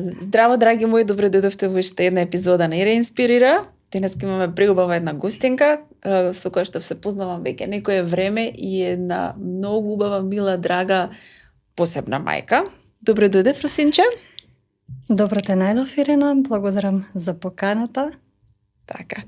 Здраво, драги мои, добре дојдовте во уште една епизода на Ира Инспирира. Денес имаме преубава една гостинка, со која што се познавам веќе некое време и една многу убава, мила, драга, посебна мајка. Добре дојде, Фросинче. Добро те најдов, Ирина. Благодарам за поканата. Така.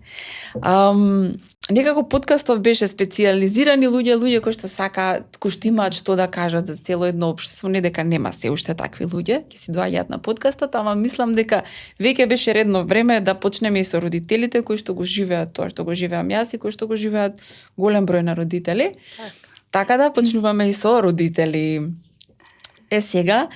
Некако подкастов беше специализирани луѓе кои што сакаат, кои што имаат што да кажат за цело едно општество, не дека нема се уште такви луѓе, ќе си доаѓаат на подкастот, ама мислам дека веќе беше редно време да почнеме и со родителите кои што го живеат тоа што го живеам јас и кои што го живеат голем број на родители. Така да почнуваме и со родители. Сега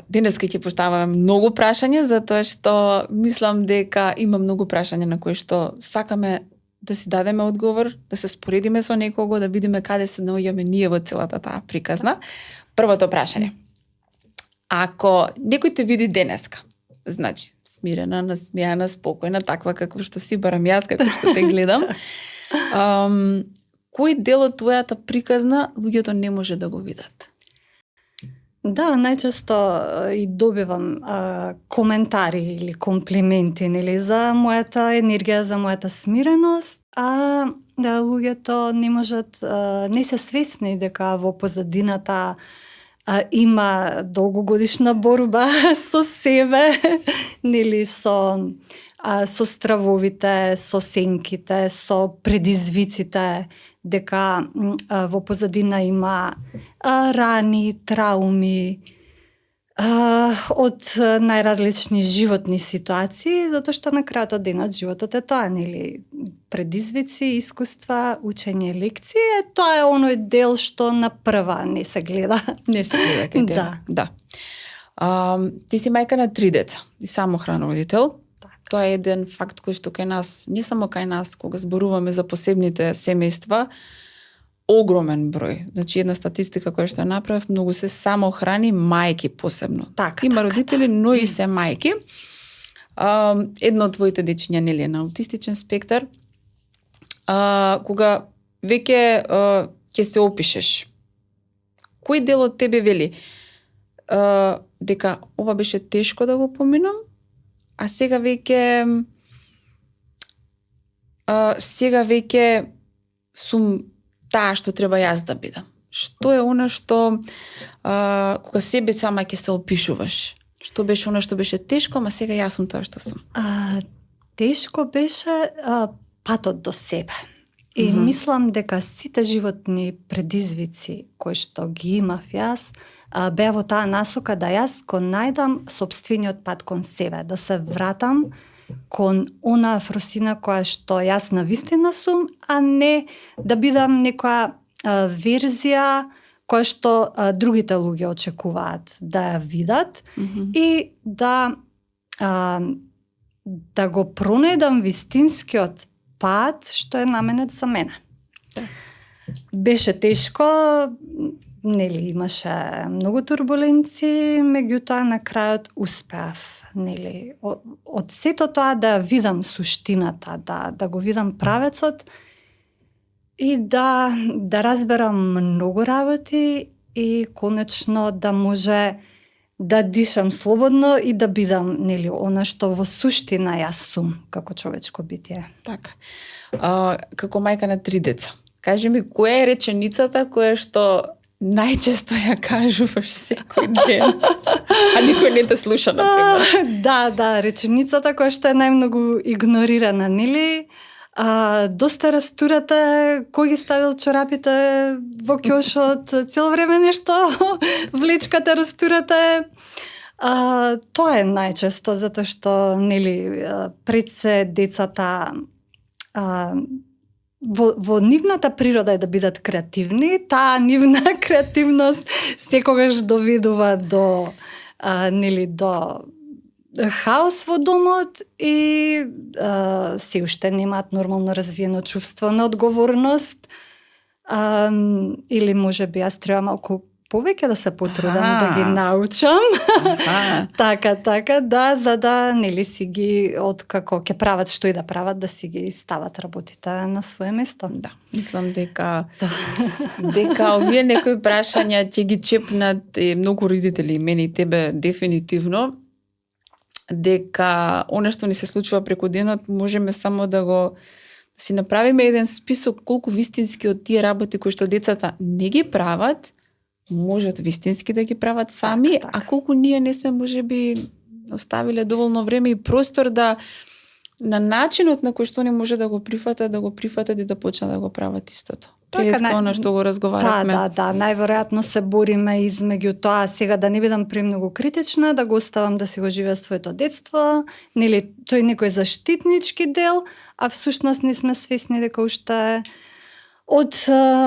денеска ќе поставаме многу прашања, затоа што мислам дека има многу прашања на кои што сакаме да си дадеме одговор, да се споредиме со некого, да видиме каде се наоѓаме ние во целата таа приказна. Првото прашање. Ако некој те види денеска, значи смирена, насмејана, спокојна, таква како што си, барам јас како што те гледам, кој дел од твојата приказна луѓето не може да го видат? Да, најчесто и добивам коментари или комплименти, нели, за мојата енергија, за мојата смиреност, да луѓето не можат, не се свесни дека во позадината има долгогодишна борба со себе, нели, со стравовите, со сенките, со предизвиците, дека во позадина има рани, трауми, од најразлични животни ситуации, затоа што на крајот од денот животот е тоа, нели, предизвици, искуства, учење, лекции, тоа е оној дел што на прва не се гледа. Не се гледа кај тебе. Да. Ти си мајка на 3 деца и самохран родител. Тоа е еден факт кој што кај нас, не само кај нас, кога зборуваме за посебните семејства, огромен број. Значи една статистика која што ја направив, многу се самохрани мајки посебно. Има родители, но и се мајки. Едно од твоите дечиња нели е на аутистичен спектар. Кога веќе ќе се опишеш, кој дел од тебе вели дека ова беше тешко да го поминам, а сега веќе сум таа што треба јас да бидам. Што е она што кога себе сама ќе се опишуваш? Што беше она што беше тешко, ама сега јас сум тоа што сум? Тешко беше патот до себе. И мислам дека сите животни предизвици кои што ги имав јас, беа во таа насока да јас го најдам сопствениот пат кон себе, да се вратам кон она Фросина која што јас навистина сум, а не да бидам некоја верзија која што другите луѓе очекуваат да ја видат и да го пронајдам вистинскиот пат што е наменет за мене. Беше тешко, нели, имаше многу турбуленции, меѓутоа на крајот успеав, нели, од сето тоа да видам суштината, да го видам правецот и да разберам многу работи и конечно да може да дишам слободно и да бидам, нели, она што во суштина јас сум како човечко битие. Така. Како мајка на 3 деца, кажи ми која е реченицата која што најчесто ја кажуваш секој ден, а никој не те слуша, например? Да, реченицата која што е најмногу игнорирана, нели? Доста растурате, кој ги ставил чорапите во ќошот, цело време нешто влечкате, растурате. Тоа е најчесто, затоа што, нели, пред се децата во нивната природа е да бидат креативни, таа нивна креативност секогаш доведува до хаос во домот и се уште немаат нормално развиено чувство на одговорност, или можеби јас треба малку повеќе да се потрудам да ги научам. Така, да, за да нели си ги откако ќе прават што и да прават, да си ги стават работите на свое место. Да, мислам дека овие некои прашања ќе ги чепнат многу родители, мене и тебе дефинитивно. дека она што ни се случува преку денот можеме само да си направиме еден список колку вистински од тие работи кои што децата не ги прават, можат вистински да ги прават сами, така. а колку ние не сме можеби оставиле доволно време и простор да на начинот на кој што не може да го прифатат и да почнат да го прават истото. Преска она што го разговаравме. Да, најверојатно се бориме измеѓу тоа сега да не бидам премногу критична, да го оставам да си го живее своето детство, нели тој некој заштитнички дел, а всушност не сме свесни дека уште од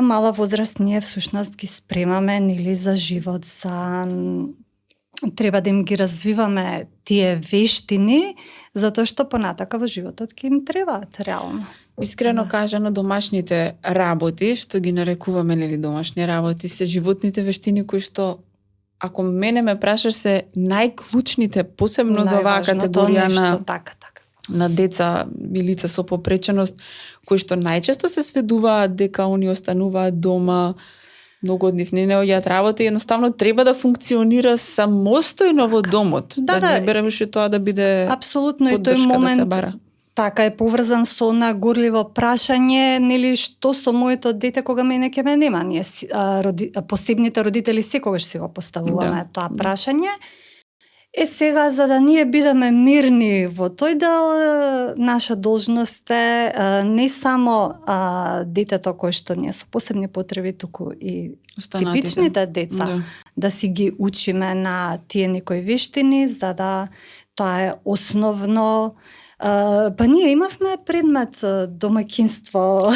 мала возраст ние всушност ги спремаме нели за живот, треба да им ги развиваме тие вештини, затоа што понатака во животот ќе им требаат реално. Искрено кажано, домашните работи, што ги нарекуваме нели домашни работи, се животните вештини кои што, ако мене ме прашаш, се најклучните, посебно за оваа категорија на деца и лица со попреченост, кои што најчесто се сведуваат дека они остануваат дома, многу од нив не наоѓаат работа и едноставно треба да функционира самостојно во домот. Да не береш тоа да биде апсолутно и тој момент да се бара. Така е поврзан со на горливо прашање, нели што со моето дете кога мене ќе ме нема. Ние посебните родители секогаш си го поставуваме тоа прашање. Сега, за да ние бидеме мирни во тој дел, наша должност е не само детето кој што не е со посебни потреби, туку и типичните деца, да си ги учиме на тие некои вештини, за да тоа е основно. Па ние имавме предмет домаќинство.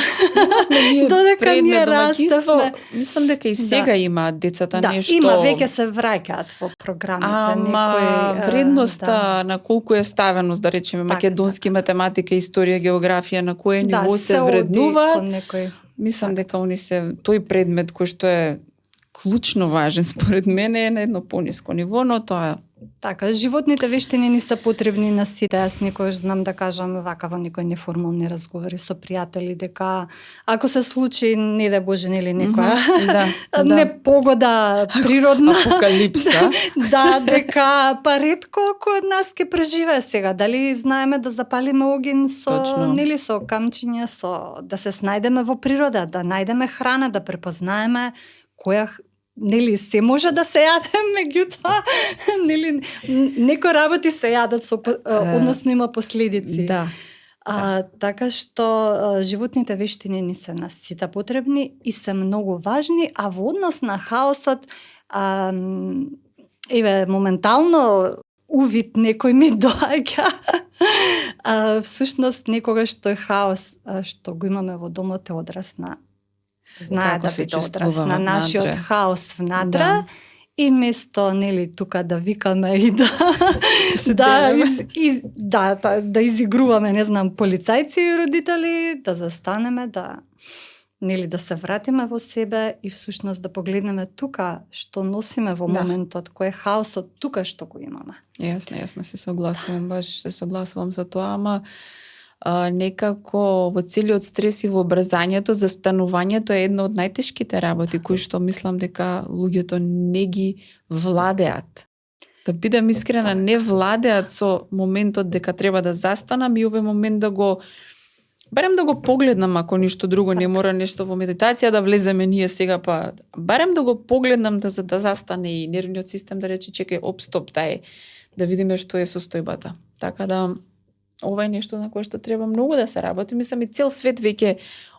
Додека ние растевме. Мислам дека и сега имаат децата нешто. Да, има, веќе се враќаат во програмите. Вредноста на колку е ставеност, да речеме, македонски, математика, историја, географија, на кое ниво се вреднуваат. Мислам дека тој предмет кој што е клучно важен според мене е на едно пониско ниво, но тоа така, животните вештини не се потребни на сите. Јас некојаш знам да кажам вака во некои неформални разговори со пријатели дека ако се случи, не да Боже, нели некоја непогода природна, апокалипса, дека па ретко кој од нас ќе преживее сега. Дали знаеме да запалиме оген со нели со камчиња, да се снајдеме во природа, да најдеме храна, да препознаеме која нели се може да се јаде, меѓутоа нели некои работи се јадат односно има последици. Така што животните вештини не се на сите потребни и се многу важни, а во однос на хаосот моментално увид некој ми доаѓа. Всушност некогаш тој хаос што го имаме во домот е одрас на знае да биде одрас на нашиот хаос внатре и место нели тука да викаме и да изигруваме, не знам, полицајци и родители, да застанеме, да се вратиме во себе и всушност да погледнеме тука што носиме во моментот, кој е хаосот тука што го имаме. Јасно, се согласувам за тоа, ама некако во целиот стрес и во образањето, застанувањето е една од најтешките работи кои што мислам дека луѓето не ги владеат. Да бидам искрена, не владеат со моментот дека треба да застанам и овој момент барем да го погледнам, ако ништо друго, не мора нешто во медитација да влеземе ние сега, па барем да го погледнам да застане и нервниот систем да рече чекај, стоп, да видиме што е состојбата. Така да ова е нешто на кое што треба многу да се работи. Мислам и цел свет веќе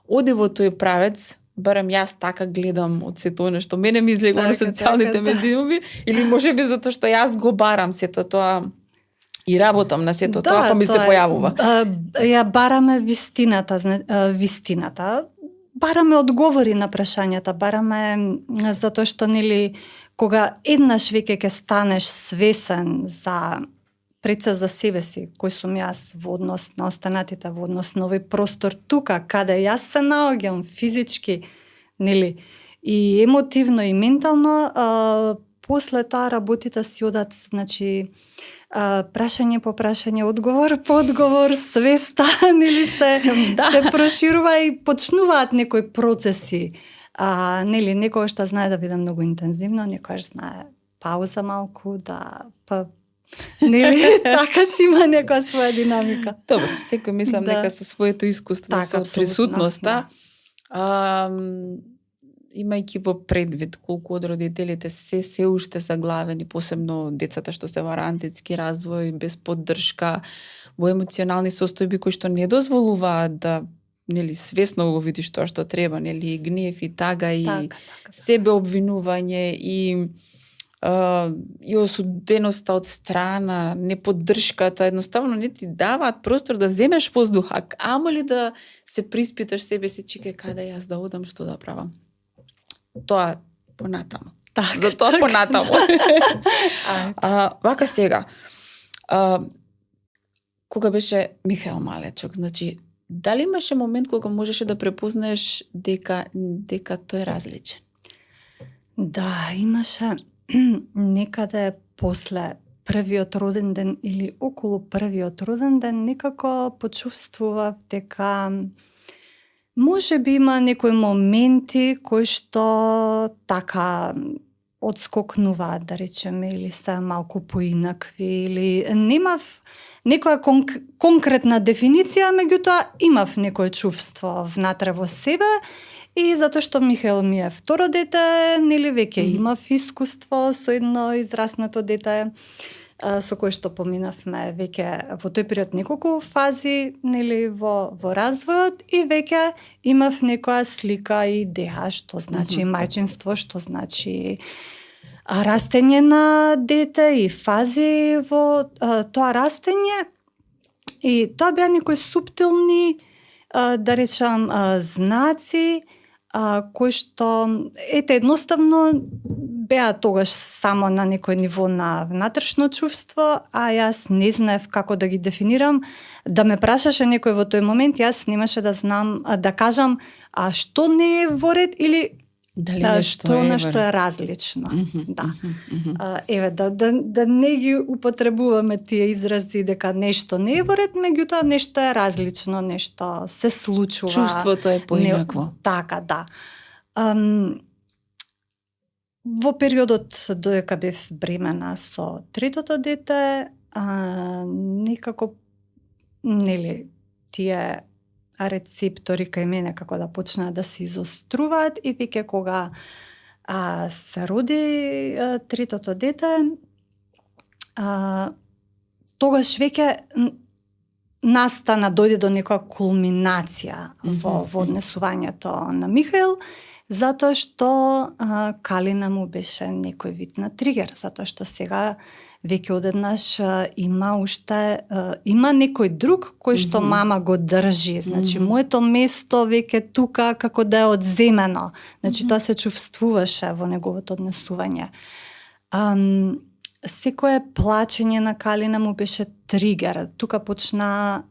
оди во тој правец, барем јас така гледам од сето нешто. Мене ми излегува на социјалните медиуми, или можеби затоа што јас го барам сето тоа и работам на сето тоа, па ми се појавува. Ја бараме вистината. Бараме одговори на прашањата, бараме затоа што нели кога еднаш веќе ќе станеш свесен пред се за себе си, кој сум јас во однос на останатите, во однос на овој простор тука, каде јас се наоѓам физички, нели, и емотивно и ментално, после тоа работите си одат, значи, прашање по прашање, одговор по одговор, свеста, нели се проширува и почнуваат некои процеси. Нели, некој што знае да биде многу интензивно, некој знае пауза малку, Нели, така си има некоја своја динамика. Добро, секој мислам дека со своето искуство, така, со присутноста, имајќи во предвид колку од родителите се уште заглавени, посебно децата што се во рантицки развој, без поддршка, во емоционални состојби кои што не дозволуваат да нели свесно го видиш тоа што треба, нели гнев и тага и себе обвинување и осуденоста од страна, неподдршката, едноставно не ти даваат простор да земеш воздух, амоли да се приспиташ себе си, чекај каде јас да одам, што да правам. Тоа понатаму. За тоа понатаму. Вака сега, кога беше Михаел Малечок, значи, дали имаше момент кога можеше да препознаеш дека тој е различен? Да, имаше некаде после првиот роден ден или околу првиот роден ден некако почувствував дека може би има некои моменти кои што така одскокнуваат, да речеме, или се малку поинакви, или немав некоја конкретна дефиниција, меѓутоа имав некое чувство внатре во себе. И затоа што Михаел ми е второ дете, нели веќе имав искуство со едно израснато дете, со кој што поминавме веќе во тој период неколку фази, нели во развојот, и веќе имав некоја слика и идеја што значи мајчинство, што значи растење на дете и фази во тоа растење. И тоа беа некои суптилни, да речам, знаци кои што едноставно беа тогаш само на некој ниво на внатрешно чувство, а јас не знаев како да ги дефинирам. Да ме прашаше некој во тој момент, јас немаше да знам да кажам што не е во ред или што нешто е различно. Еве, да не ги употребуваме тие изрази дека нешто не е во ред, меѓутоа нешто е различно, нешто се случува. Чувството е поинакво. Така, да. Во периодот додека бев бремена со третото дете, некако, нели, тие рецептори кај мене како да почнаа да се изоструваат и веќе кога се роди третото дете, тогаш веќе дојде до некоја кулминација во однесувањето на Михаел, затоа што Калина му беше некој вид на тригер, затоа што сега веќе одеднаш има некој друг кој што мама го држи. Значи, моето место веќе тука како да е одземено. Значи, тоа се чувствуваше во неговото однесување. Секое плачење на Калина му беше тригер. Тука почна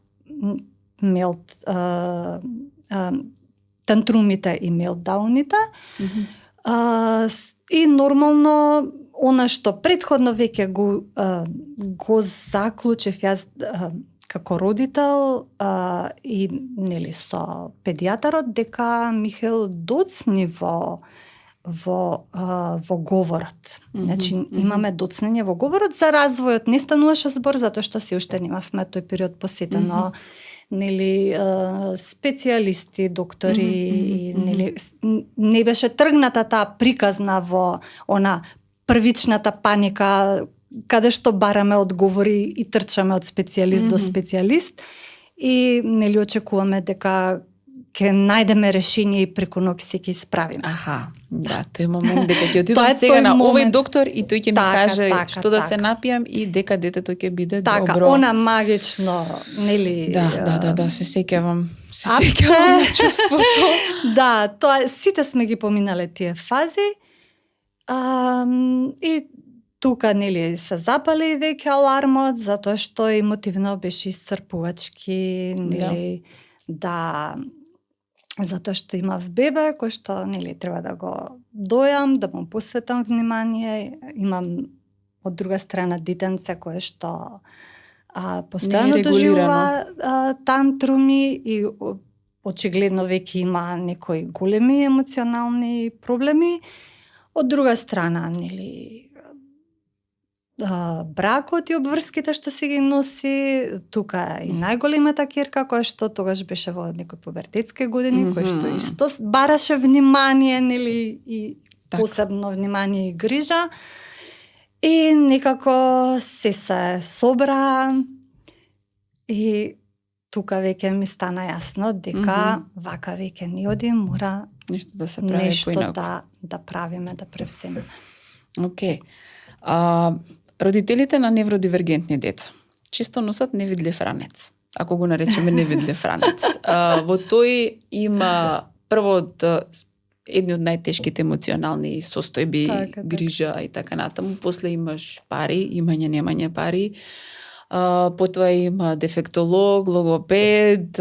тантрумите и мелтдауните. И нормално она што претходно веќе го заклучив јас како родител и нели со педијатарот дека Михаел доцни во говорот. Значи имаме доцнење во говорот, за развојот не стануваше збор затоа што се уште немавме тој период посетено нели специјалисти, доктори, нели не беше тргната таа приказна во она првичната паника каде што бараме одговори и трчаме од специјалист до специјалист и нели очекуваме дека ќе најдеме решение и преку ноќ се ќе исправиме. Да, тој момент дека ќе отидам сега на овој доктор и тој ќе ми каже што да се напијам и дека детето ќе биде добро. Така, она магично, нели? Да, се сеќавам. Се сеќавам на чувството. Да, тоа сите сме ги поминале тие фази. И тука нели се запали веќе алармот затоа што емотивно беше исцрпувачки, нели затоа што имав бебе кој што нели треба да го дојам, да му посветам внимание, имам од друга страна детенце кое што постојано доживува тантруми и очигледно веќе има некои големи емоционални проблеми. Од друга страна, нели, бракот и обврските што си ги носи, тука и најголемата ќерка која што тогаш беше во некои пубертетски години, која што исто бараше внимание, нели, и посебно внимание и грижа. И некако се собра и тука веќе ми стана јасно дека вака веќе не оди, мора нешто да се прави поинаку. Да правиме, да превземеме. Океј. Родителите на невродивергентни деца често носат невидлив ранец, ако го наречеме невидлив ранец. Во тој има прво едни од најтешките емоционални состојби, грижа и така натаму. После имаш пари, имање, немање пари. Потоа има дефектолог, логопед,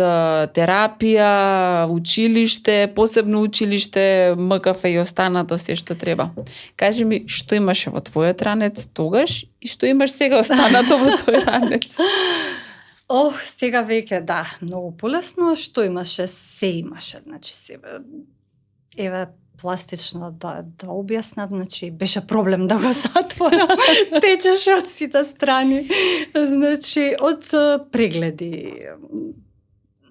терапија, училиште, посебно училиште, МКФ и останато се што треба. Кажи ми, што имаше во твојот ранец тогаш и што имаш сега останато во тој ранец? Сега веќе многу полесно. Што имаше? Се имаше. Значи, еве, пластично да објаснам, значи беше проблем да го затворам. Течеше од сите страни. Значи, од прегледи,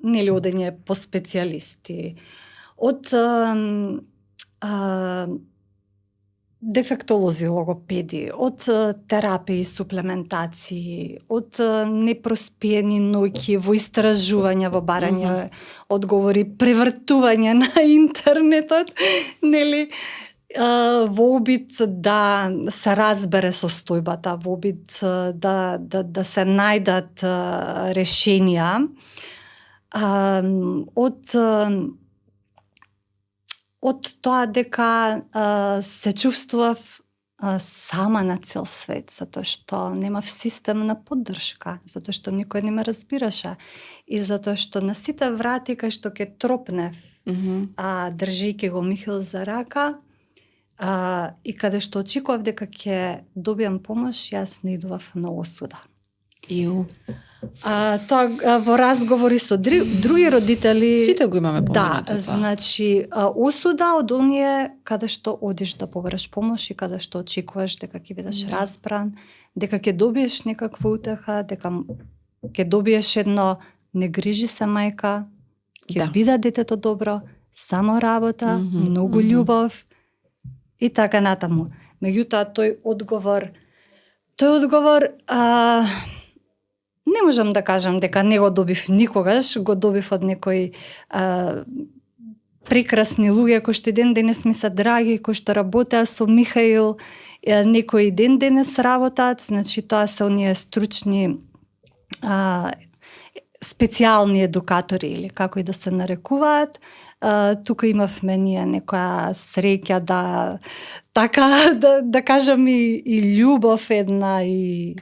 нели одење по специјалисти, од дефектолози, логопеди, од терапии, суплементации, од непроспиени ноќи во истражување, во барање одговори, превртување на интернетот, нели, во обид да се разбере состојбата, во обид да се најдат решенија, од тоа дека се чувствував сама на цел свет, затоа што немав систем на поддршка, затоа што никој не ме разбираше и затоа што на сите врати кај што ќе тропнев, држејќи го Михил за рака, и каде што очекував дека ќе добиам помош, јас не идував на осуда. Тоа во разговори со други родители. Сите го имаме поминато тоа. Значи, осуда од оние каде што одиш да побереш помош и каде што очекуваш дека ќе бидеш разбран, дека ќе добиеш некаква утеха, дека ќе добиеш едно не грижи се мајка, ќе биде детето добро, само работа, многу љубов и така натаму. Меѓутоа тој одговор не можам да кажам дека не го добив никогаш, го добив од некои прекрасни луѓе кои што ден денес ми се драги, кои што работеа со Михаил, некои ден денес работат, значи тоа се оние стручни специјални едукатори или како и да се нарекуваат. Тука имавме ние некоја среќа да кажам и љубов една и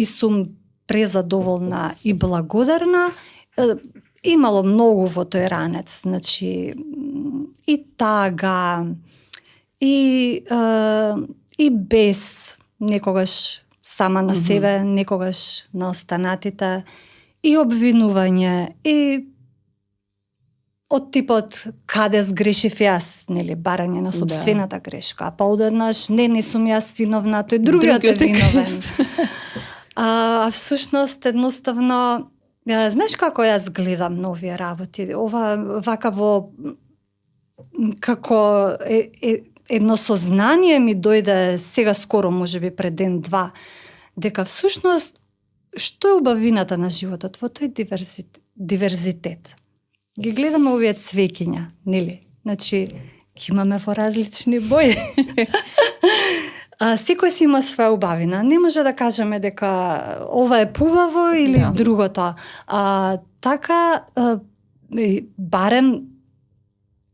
сум презадоволна и благодарна. Имало многу во тој ранец, значи и тага, и без некогаш сама на себе, некогаш на останатите, и обвинување, и од типот каде сгрешив јас, нели, барање на собствената грешка, па одеднаш не сум јас виновна, тој другиот е виновен. Всушност, едноставно, знаеш како јас гледам на овие работи? Вака во како едно сознание ми дојде сега скоро, можеби пред ден-два, дека всушност што е убавината на животот во тој диверзитет. Ги гледаме овие цвеќиња, нели? Значи, ќе имаме во различни бои. Секој си има своја убавина. Не може да кажеме дека ова е пубаво или другото. Така, барем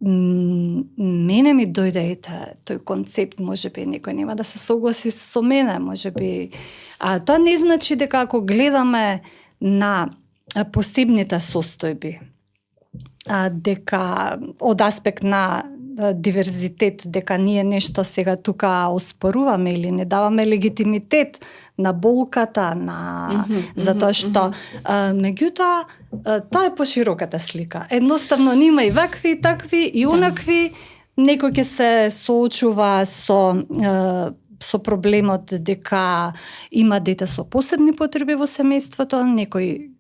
мене ми дојде тој концепт, можеби некој нема да се согласи со мене, можеби. Тоа не значи дека ако гледаме на посебните состојби, дека од аспект на диверзитет, дека ние нешто сега тука оспоруваме или не даваме легитимитет на болката, затоа што меѓутоа тоа е пошироката слика. Едноставно нема и вакви и такви и онакви, некој ќе се соочува со со проблемот дека има дете со посебни потреби во семејството, некој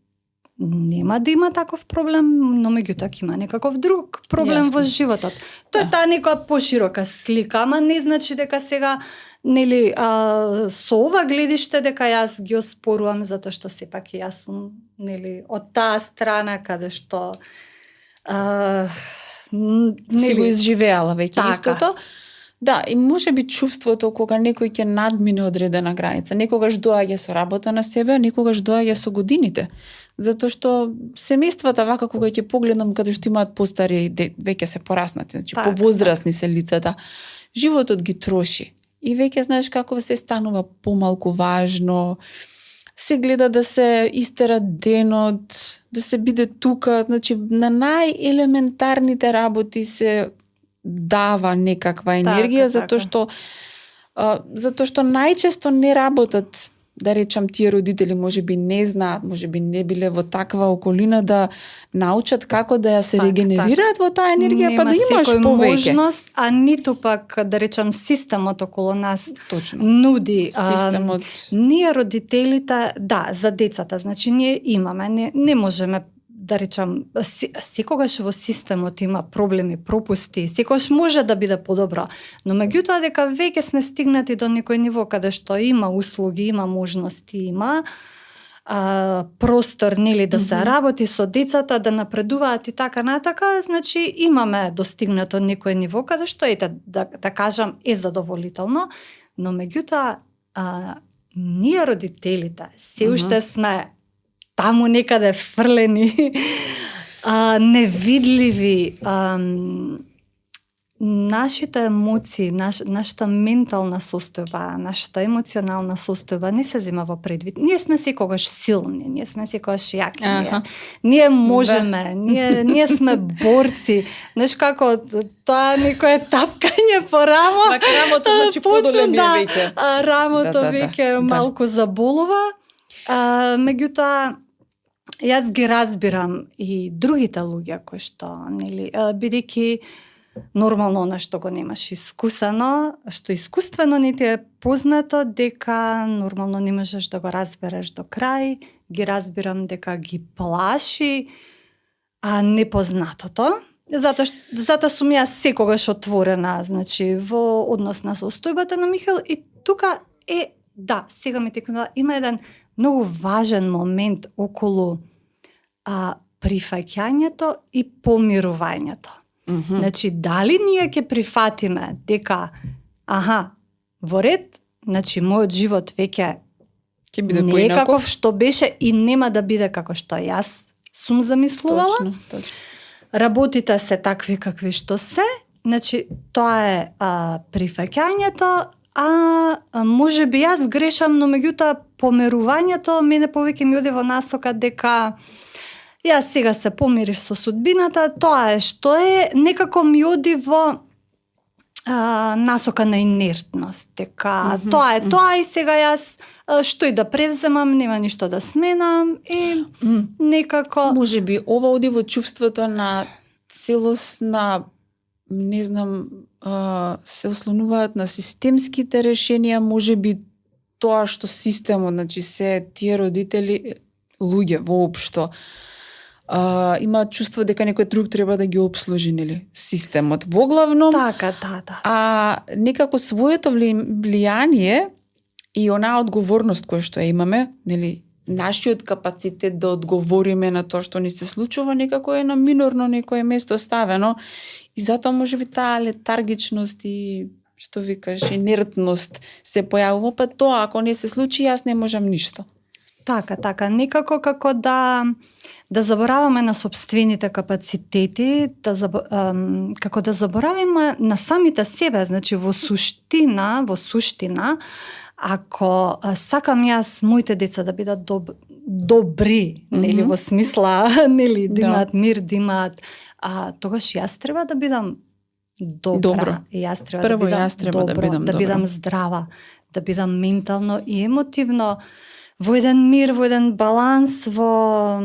нема да има таков проблем, но меѓутоа има некаков друг проблем во животот. Тоа е таа некоја поширока слика, ама не значи дека сега нели со ова гледиште дека јас ги оспорувам затоа што сепак јас сум нели од таа страна каде што си го изживеала веќе така. Истото. Да, и може би чувството кога некој ќе надмине одредена граница. Некогаш доаѓа со работа на себе, некогаш доаѓа со годините. Затоа што семејствата вака кога ќе погледнам каде што имаат постари, веќе се пораснати, значи повозрасни се лицата, животот ги троши. И веќе знаеш како се станува помалку важно, се гледа да се истера денот, да се биде тука, значи на најелементарните работи се дава некаква енергија, затоа што најчесто не работат, да речам, тие родители можеби не знаат, можеби не биле во таква околина да научат како да ја се регенерираат во таа енергија, па да имаш повеќе можност, а ниту пак да речам системот околу нас нуди системот. Ние родителите, да, за децата, значи ние имаме, не можеме да речам, секогаш во системот има проблеми, пропусти, секогаш може да биде подобро, но меѓутоа дека веќе сме стигнати до некој ниво каде што има услуги, има можности, има простор нели да се работи со децата, да напредуваат и така натака, значи имаме достигнато некој ниво каде што ете да кажам е задоволително, но меѓутоа ние родителите се уште сме таму некаде фрлени, невидливи, нашите емоции, нашата ментална состојба, нашата емоционална состојба не се зема во предвид. Ние сме секогаш силни, ние сме секогаш јаки, ние можеме, ние сме борци. Знаеш како, тоа некое тапкање по рамо. Мака рамото значи подолем веќе. Рамото веќе малку заболува. Меѓутоа, јас ги разбирам и другите луѓе кои што, нели, бидејќи нормално она што го немаш искусено, што искуствено не ти е познато, дека нормално не можеш да го разбереш до крај, ги разбирам дека ги плаши непознатото. Затоа сум јас секогаш отворена, значи, во однос на состојбата на Михаел и тука е, да, сега ми текнува, има еден многу важен момент околу прифаќањето и помирувањето. Значи, дали ние ќе прифатиме дека во ред, значи мојот живот веќе ќе биде не е каков што беше и нема да биде како што јас сум замислувала. Точно. Работите се такви какви што се, значи тоа е прифаќањето, може би јас грешам, но меѓутоа помирувањето мене повеќе ми оди во насока дека јас сега се помирив со судбината, тоа е што е, некако ми оди во насока на инертност, дека тоа е тоа и сега јас што и да превземам, нема ништо да сменам и некако... Може би ова оди во чувството на целосна, не знам, се ослонуваат на системските решенија, може би тоа што системот, значи се тие родители, луѓе воопшто, има чувство дека некој друг треба да ги обслужи, нели, системот. Воглавно, така, да. Некако своето влијание и онаа одговорност која што ја имаме, нели, нашиот капацитет да одговориме на тоа што ни се случува, некако е на минорно некое место ставено и затоа можеби таа летаргичност и што викаш, инертност се појавува, па тоа ако не се случи, јас не можам ништо. Така, некако како да забораваме на собствените капацитети, како да забораваме на самите себе, значи во суштина, ако сакам јас моите деца да бидат добри, нели, во смисла, нели, да имаат мир, да имаат, тогаш јас треба да бидам добра. Јас треба да бидам здрава, да бидам ментално и емотивно во еден мир, во еден баланс, во,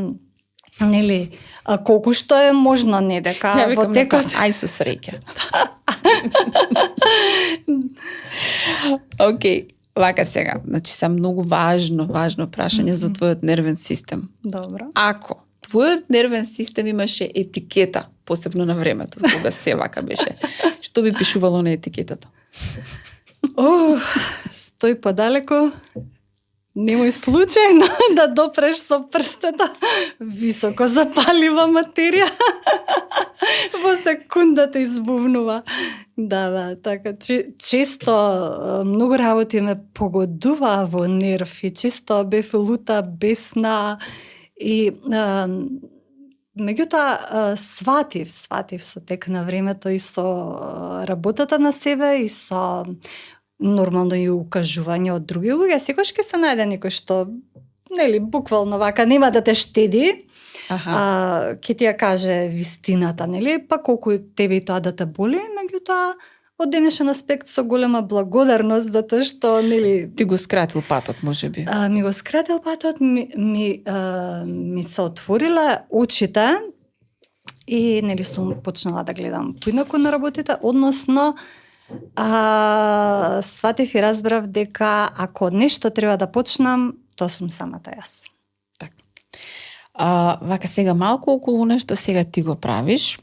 нели, колку што е можно, не дека ја во текот ај со среќа. Океј, вака сега, значи се многу важно прашање за твојот нервен систем. Добро. Ако твојот нервен систем имаше етикета, посебно на времето, кога се вака беше, што би пишувало на етикетата? Стој подалеку, немој случајно да допреш со прстата високо запалива материја. Во секунда те избувнува. Да, така, често многу работи ме погодуваа во нерв и често бев лута, бесна и меѓутоа сватив со тек на времето и со работата на себе и со нормално и укажување од други луѓе. Секогаш ќе се најде некој што, нели, буквално вака нема да те штеди, ќе ти ја каже вистината, нели, па колку тебе тоа да те боли, меѓутоа од денешен аспект со голема благодарност затоа што, нели, ти го скратил патот, можеби. Ми го скратил патот, ми се отворила очите и, нели, сум почнала да гледам поинаку на работите, односно сватив и разбрав дека ако нешто треба да почнам, тоа сум самата јас. Така. Вака сега малку околу нешто сега ти го правиш.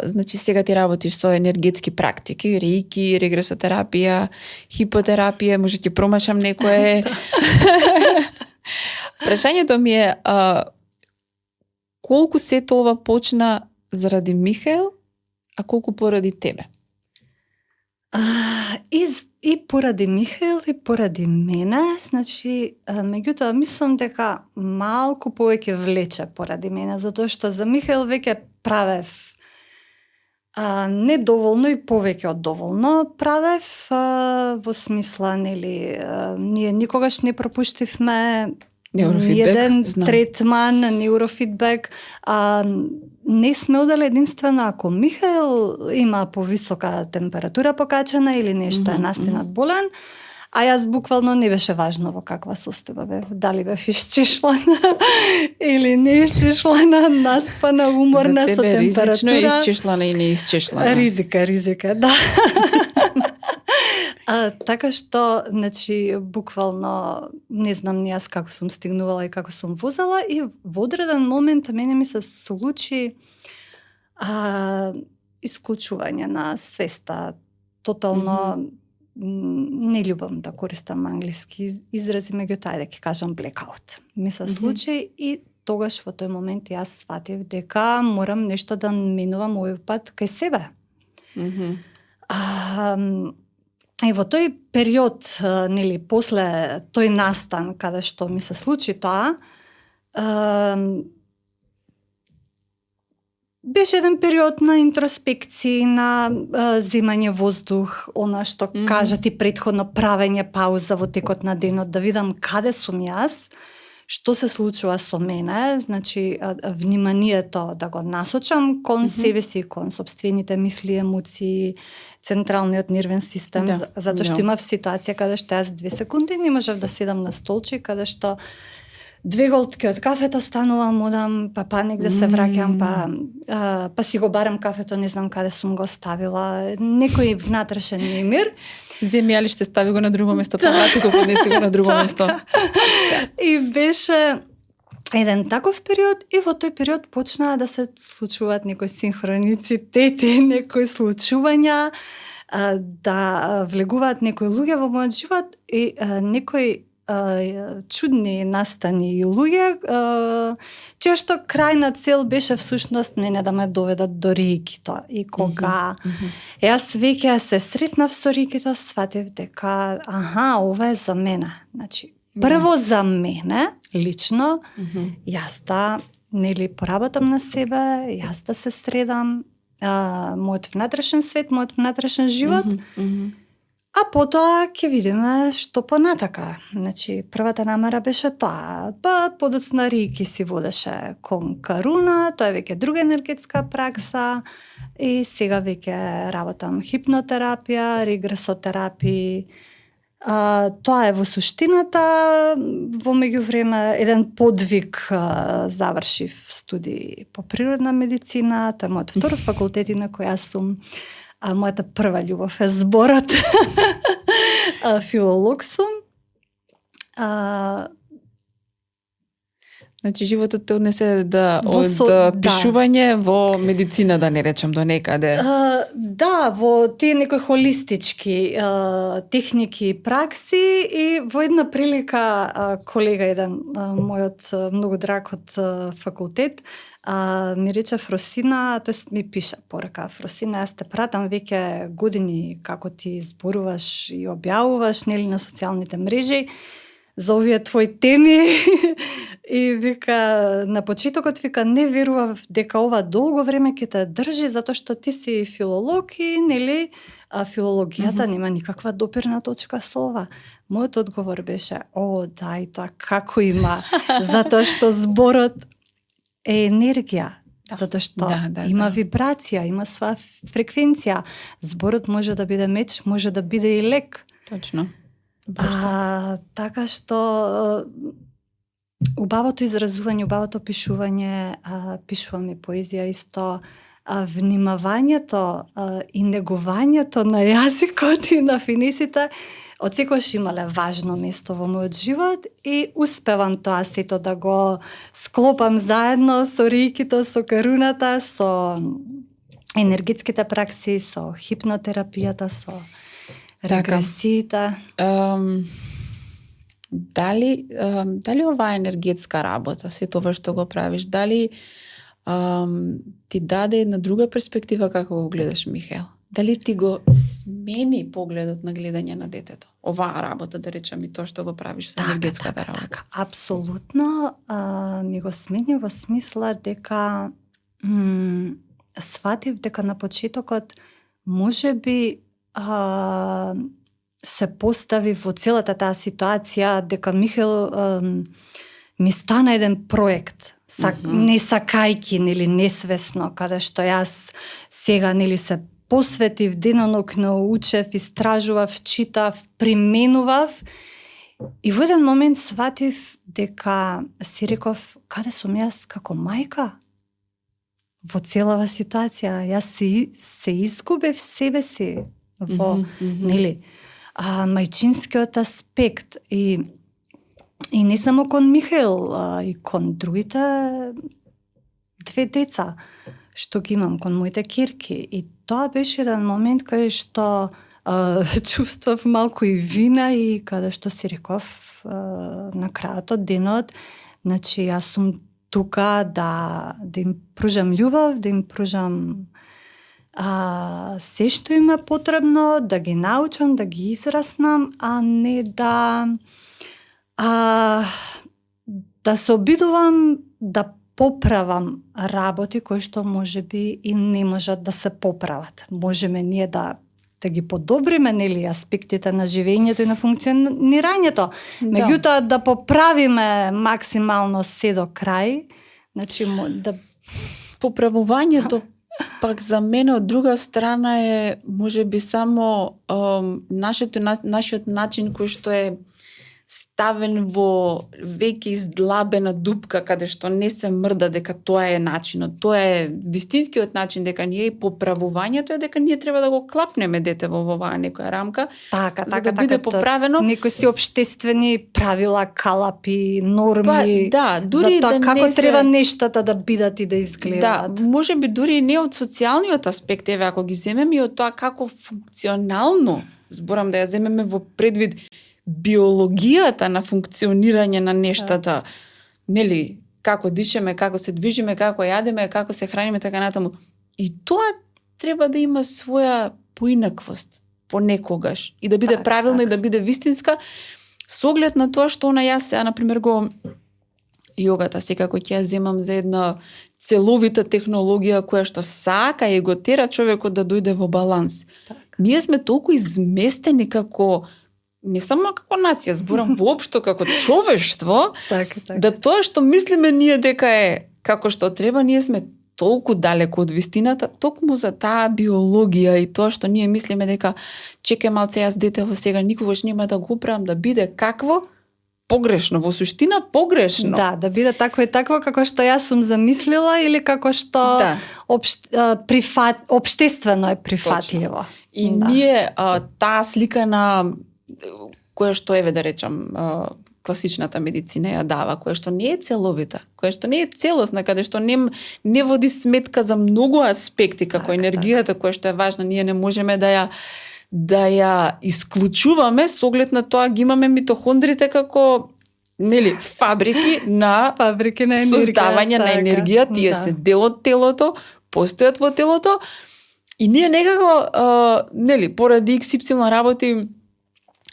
Значи сега ти работиш со енергетски практики, реики, регресотерапија, хипотерапија, може ќе промашам некое. Прашањето ми е колку се тоа почна заради Михаел, а колку поради тебе? И поради Михаел и поради мене, значи, меѓутоа мислам дека малку повеќе влече поради мене, затоа што за Михаел веќе правев недоволно и повеќе од доволно правев, во смисла, нели, ние никогаш не пропуштивме еден третман, неурофидбек, не сме одели единствено ако Михаел има повисока температура покачена или нешто е настинат болен, а јас буквално не беше важно во каква состојба бев, дали бев исчешлана или не исчешлана, наспана, уморна со температура. За тебе ризично е исчешлана и не исчешлана. Ризика, да. Така што, значи, буквално, не знам ни јас како сум стигнувала и како сум возела и во одреден момент мене ми се случи исклучување на свеста. Тотално не љубам да користам англиски изрази, меѓутоа да ќе кажам blackout. Ми се случи и тогаш во тој момент јас сватив дека морам нешто да менувам овој пат кај себе. И во тој период, нели, после тој настан, каде што ми се случи тоа, беше еден период на интроспекции, на земање воздух, она што кажа ти предходно, правење пауза во текот на денот, да видам каде сум јас, што се случува со мене, значи вниманието да го насочам кон себе си, кон собствените мисли, емоции, централниот нервен систем, затоа што имав ситуација каде што јас 2 секунди не можев да седам на столче, каде што 2 голтки од кафето станувам, одам, па негде се враќам, па си го барам кафето, не знам каде сум го ставила, некој внатрешен немир. Земи, али ще стави го на друго место, па врати го, поднеси го на друго место. И беше еден таков период и во тој период почнаа да се случуваат некои синхроницитети, некои случувања, да влегуваат некои луѓе во мојот живот и некои чудни настани и луѓе, чија што крајна цел беше всушност мене да ме доведат до реикито. И кога јас веќе се сретнав со реикито, сватив дека ова е за мене. Значи, прво за мене, лично, јас да, нели, поработам на себе, јас да се средам, мојот внатрешен свет, мојот внатрешен живот, а потоа ќе видиме што понатака. Значи, првата намера беше тоа, па подоцна реики си водеше кон Каруна, тоа е веќе друга енергетска пракса и сега веќе работам хипнотерапија, регресотерапија. Тоа е во суштината. Во меѓувреме еден подвиг завршив студии по природна медицина, тоа е мојот втор факултет на кој јас сум. мојата прва љубов е зборот. Филолог сум. Значи, животот те однесе од Да. пишување во медицина, да не речам, до некаде. Да, во тие некои холистички техники и пракси, и во една прилика колега еден, мојот многу драг од факултет, ми рече: Фросина, тоест ми пише порака: Фросина, јас те пратам веќе години како ти зборуваш и објавуваш, нели, на социјалните мрежи за овие твои теми. И вика, на почетокот, вика, не верував дека ова долго време ќе те држи, затоа што ти си филолог и, нели, филологијата нема никаква допирна точка со ова. Мојот одговор беше: о, да, и тоа како има, затоа што зборот е енергија. Да. Затоа што има вибрација, има своја фреквенција. Зборот може да биде меч, може да биде и лек. Точно. Така што убавото изразување, убавото пишување, пишувам и поезија исто, внимавањето и негувањето на јазикот и на финисите отсекогаш имале важно место во мојот живот, и успевам тоа сето да го склопам заедно со реикито, со каруната, со енергетските пракси, со хипнотерапијата, со регресиите. Дали оваа енергетска работа, се тоа што го правиш, дали ти даде една друга перспектива како го гледаш Михаел? Дали ти го смени погледот на гледање на детето? Оваа работа, да речем, и тоа што го правиш со енергетската работа. Така, апсолутно ми го смени во смисла дека сватив дека на почетокот можеби се постави во целата таа ситуација дека Михаел ми стана еден проект, не сакајки, нели, несвесно, каде што јас сега, нели, се посветив денонокно, учев, истражував, читав, применував, и во еден момент сватив дека си реков: каде сум јас како мајка во целава ситуација? Јас се изгубив себе си во, нели, мајчинскиот аспект, и не само кон Михаел, и кон другите две деца што ги имам, кон моите кирки. И тоа беше еден момент каде што чувствав малку и вина, и каде што си реков на крајот од денот, значи јас сум тука да им пружам љубов, да им пружам се што им е потребно, да ги научам, да ги израснам, а не да се обидувам да поправам работи кои што можеби и не можат да се поправат. Можеме ние да ги подобриме, нели, аспектите на живењето и на функционирањето. Меѓутоа да поправиме максимално се до крај, значи да поправувањето пак за мене од друга страна е можеби само нашиот начин кој што е ставен во веќе издлабена дупка, каде што не се мрда дека тоа е начинот. Тоа е вистинскиот начин, дека ние и поправувањето е дека ние треба да го клапнеме дете во оваа некоја рамка, за да биде поправено. Некои си општествени правила, калапи, норми, дури за тоа да како не треба нештата да бидат и да изгледаат. Да, можеби дури не од социјалниот аспект, еве ако ги земеме, и од тоа како функционално, зборам да ја земеме во предвид биологијата на функционирање на нештата, нели, како дишеме, како се движиме, како јадеме, како се храниме, така натаму. И тоа треба да има своја поинаквост понекогаш и да биде правилна и да биде вистинска, со оглед на тоа што јас сега, например, го јогата секако ќе ја земам за една целовита технологија која што сака и го тера човекот да дојде во баланс. Ние сме толку изместени како не само како нација, зборам воопшто како човештво, да тоа што мислиме ние дека е како што треба, ние сме толку далеко од вистината, токму за таа биологија и тоа што ние мислиме дека чекај малце, јас детево сега никогаш нема да го правам да биде какво, погрешно, во суштина погрешно. Да биде такво и такво како што јас сум замислила или како што општествено е прифатливо. И ние таа слика на која што еве да речам класичната медицина ја дава, која што не е целовита, која што не е целосна, каде што не води сметка за многу аспекти, како енергијата која што е важна, ние не можеме да ја исклучуваме со оглед на тоа ги имаме митохондрите како фабрики на енергија, создавање на енергија, тие се дел од телото, постојат во телото и ние некако поради XY работи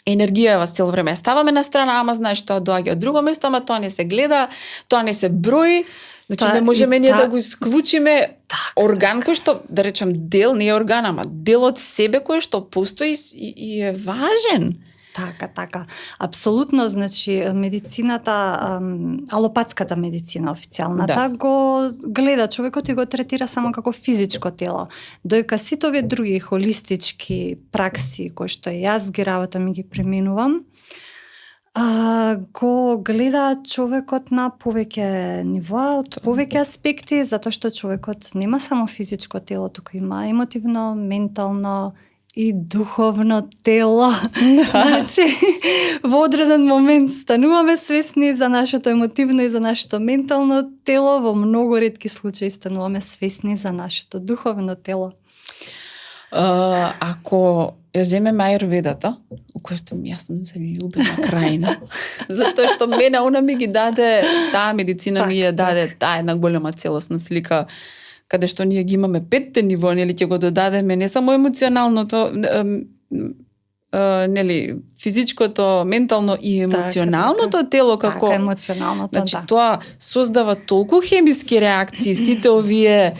енергија вас цело време ставаме на страна, ама знаеш тоа доаѓа од друго место, ама тоа не се гледа, тоа не се брои. Значи не можеме ние да го исклучиме орган кој што, да речем, дел, не е орган, ама дел од себе кој што постои и е важен. Така. Апсолутно, значи, медицината, алопатската медицина официјалната, го гледа човекот и го третира само како физичко тело. Доека сите овие други холистички пракси, кои што јас ги работам и ги применувам, го гледа човекот на повеќе нивоа, од повеќе аспекти, затоа што човекот нема само физичко тело, туку има емотивно, ментално и духовно тело. Значи, во одреден момент стануваме свесни за нашето емотивно и за нашето ментално тело, во многу ретки случаи стануваме свесни за нашето духовно тело. Ако ја земеме ајурведата, у која што јас сум заљубена крајно, затоа што мене она ми ги даде, таа медицина ми ја даде таа една голема целосна слика, каде што ние ги имаме 5 ниво, ќе го додадеме не само емоционалното, физичкото, ментално и емоционалното тело како емоционалното, значи тоа создава толку хемиски реакции, сите овие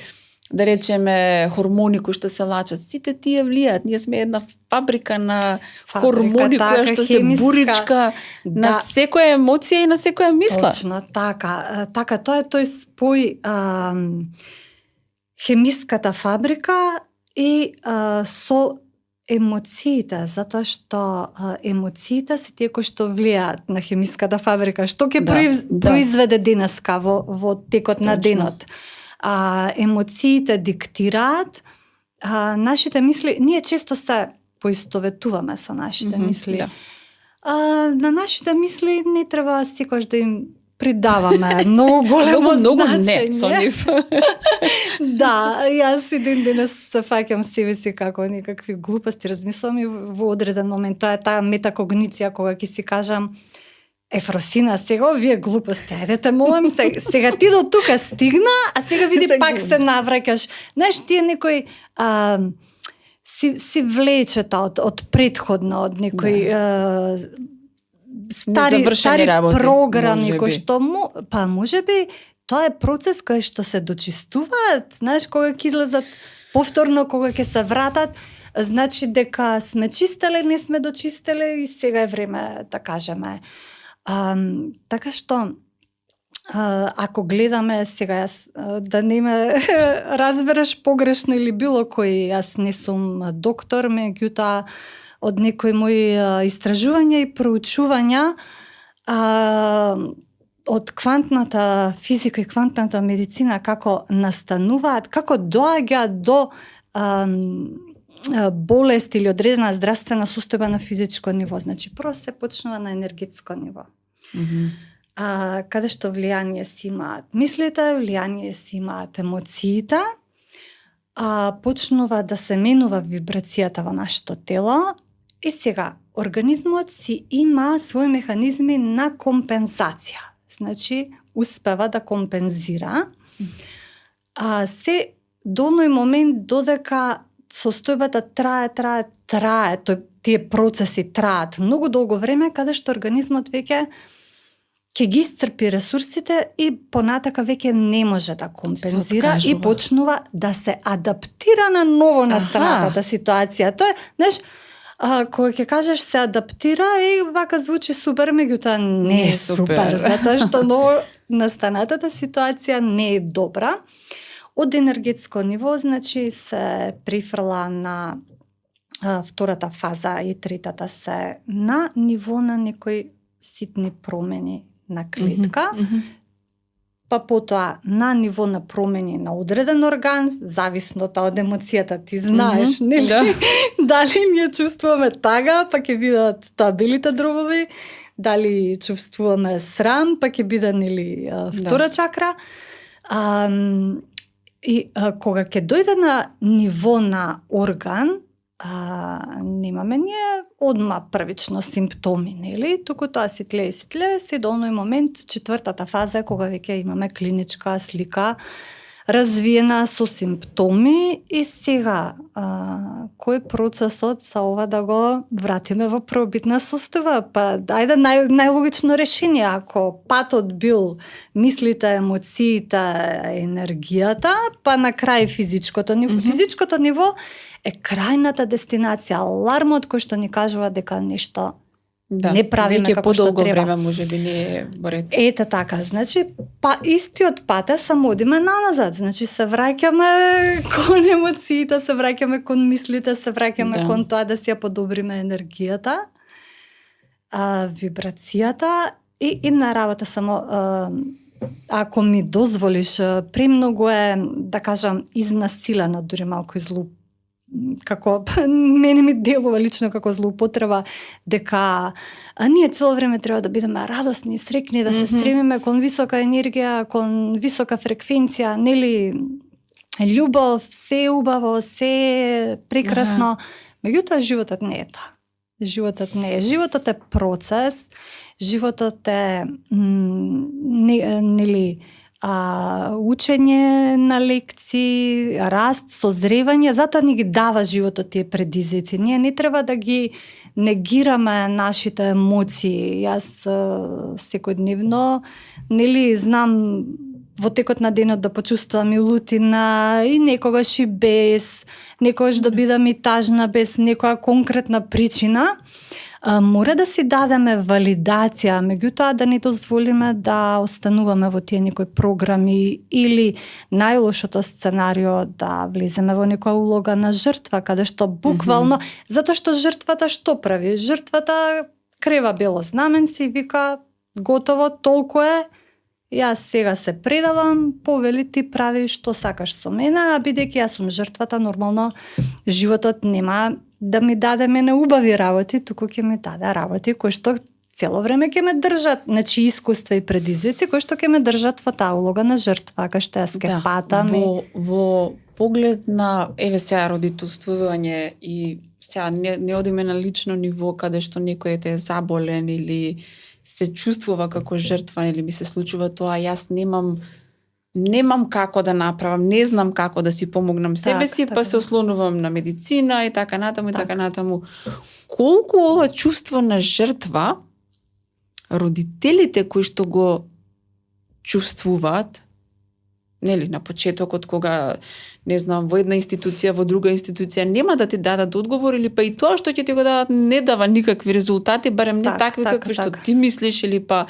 да речеме хормони кои што се лачат, сите тие влијаат. Ние сме една фабрика на хормони која што се буричка на секоја емоција и на секоја мисла. Точно, така, тоа е тој спој хемиската фабрика и со емоциите, затоа што емоциите се тие кои што влијаат на хемиската фабрика, што ќе произведе денеска во текот на денот. Емоциите диктираат нашите мисли. Ние често се поистоветуваме со нашите мисли. На нашите мисли не треба секогаш да им придаваме многу големо значење. Не, со нив. Да, јас и денес се фаќам себе си како некакви глупости, размислувам и во одреден момент. Тоа е таа метакогниција кога ќе си кажам Ефросина, сега овие глупости, ајде те молам, сега ти до тука стигна, а сега види пак се навраќаш. Знаеш, тие некој си влечета од предходно, од некој стари програми кои што можеби тоа е процес кој што се дочистуваат, знаеш, кога ќе излезат повторно, кога ќе се вратат, значи дека сме чистеле, не сме дочистеле и сега е време да кажеме. Така што ако гледаме сега, јас да не ме разбереш погрешно или било кој, јас не сум доктор, меѓутоа од некои мои истражувања и проучувања од квантната физика и квантната медицина како настануваат, како доаѓа до болест или одредена здравствена состојба на физичко ниво. Значи, прво се почнува на енергетско ниво. Каде што влијание си имаат мислите, влијание си имаат емоциите, почнува да се менува вибрацијата во нашето тело и сега организмот си има своји механизми на компензација. Значи, успева да компензира. Се до оној момент додека состојбата трае, тие процеси траат многу долго време, каде што организмот веќе ќе ги iscrpi ресурсите и понатака веќе не може да компензира и почнува да се адаптира на ново настанатата ситуација. Тоа е, знаеш, кога ќе кажеш се адаптира, вака звучи супер, меѓутоа не е супер, затоа што ново настанатата ситуација не е добра. Од енергетско ниво, значи, се прифрла на втората фаза и третата се на ниво на некои ситни промени на клетка. па потоа на ниво на промени на одреден орган, зависно од емоцијата, ти знаеш, нели? Да. Дали ние чувствуваме тага, па ќе бидат тоа белите дробови, дали чувствуваме срам, па ќе биде нели втора чакра. Кога ќе дојде на ниво на орган, немаме ние одма првично симптоми, нели? Туку тоа се тлее, се до оној момент, четвртата фаза е кога веќе имаме клиничка слика развиена со симптоми и сега кој процесот за ова да го вратиме во првобитна состојба? Па ајде најлогично решение, ако патот бил мислите, емоциите, енергијата, па на крај физичкото ниво. Физичкото ниво е крајната дестинација, алармот кој што ни кажува дека нешто не правиме како што подолго треба. време можеби не е во ред. Ете така, значи, истиот пат е само одиме наназад, значи се враќаме кон емоциите, се враќаме кон мислите, се враќаме кон тоа да си ја подобриме енергијата, вибрацијата и на работа само, ако ми дозволиш, премногу е, да кажам, изнасилена, дури малку како мене ми делува лично како злоупотреба дека ние цело време треба да бидеме радосни, среќни, да се стремиме кон висока енергија, кон висока фреквенција, нели љубов, се убаво, се прекрасно. Меѓутоа животот не е тоа. Животот не е. Животот е процес, животот е нели учење на лекции, раст, созревање, затоа ни ги дава животот тие предизвици. Ние не треба да ги негираме нашите емоции. Јас секојдневно, нели, знам во текот на денот да почувствувам и лутина, и некогаш и без, некогаш да бидам и тажна без некоја конкретна причина. Мора да си дадеме валидација, меѓутоа да не дозволиме да остануваме во тие некои програми или најлошото сценарио да влеземе во некоја улога на жртва, каде што буквално, затоа што жртвата што прави? Жртвата крева бело знаменци и вика готово, толку е, јас сега се предавам, повели ти прави што сакаш со мене, а бидејќи јас сум жртвата, нормално животот нема да ми даде мене убави работи, туку ќе ми даде работи кои што цело време ќе ме држат, значи искуства и предизвици кои што ќе ме држат во таа улога на жртва, кај што јас ќе патам. Во поглед на сега родителствување и сега не одиме на лично ниво каде што некој е заболен или се чувствува како жртва или ми се случува тоа, јас немам како да направам, не знам како да си помогнам себе си, па се ослонувам на медицина и така натаму и така натаму. Колку ова чувство на жртва родителите кои што го чувствуваат, нели, на почетокот кога, не знам, во една институција, во друга институција, нема да ти дадат одговор или па и тоа што ќе ти го дадат не дава никакви резултати, барем не такви какви што ти мислиш или па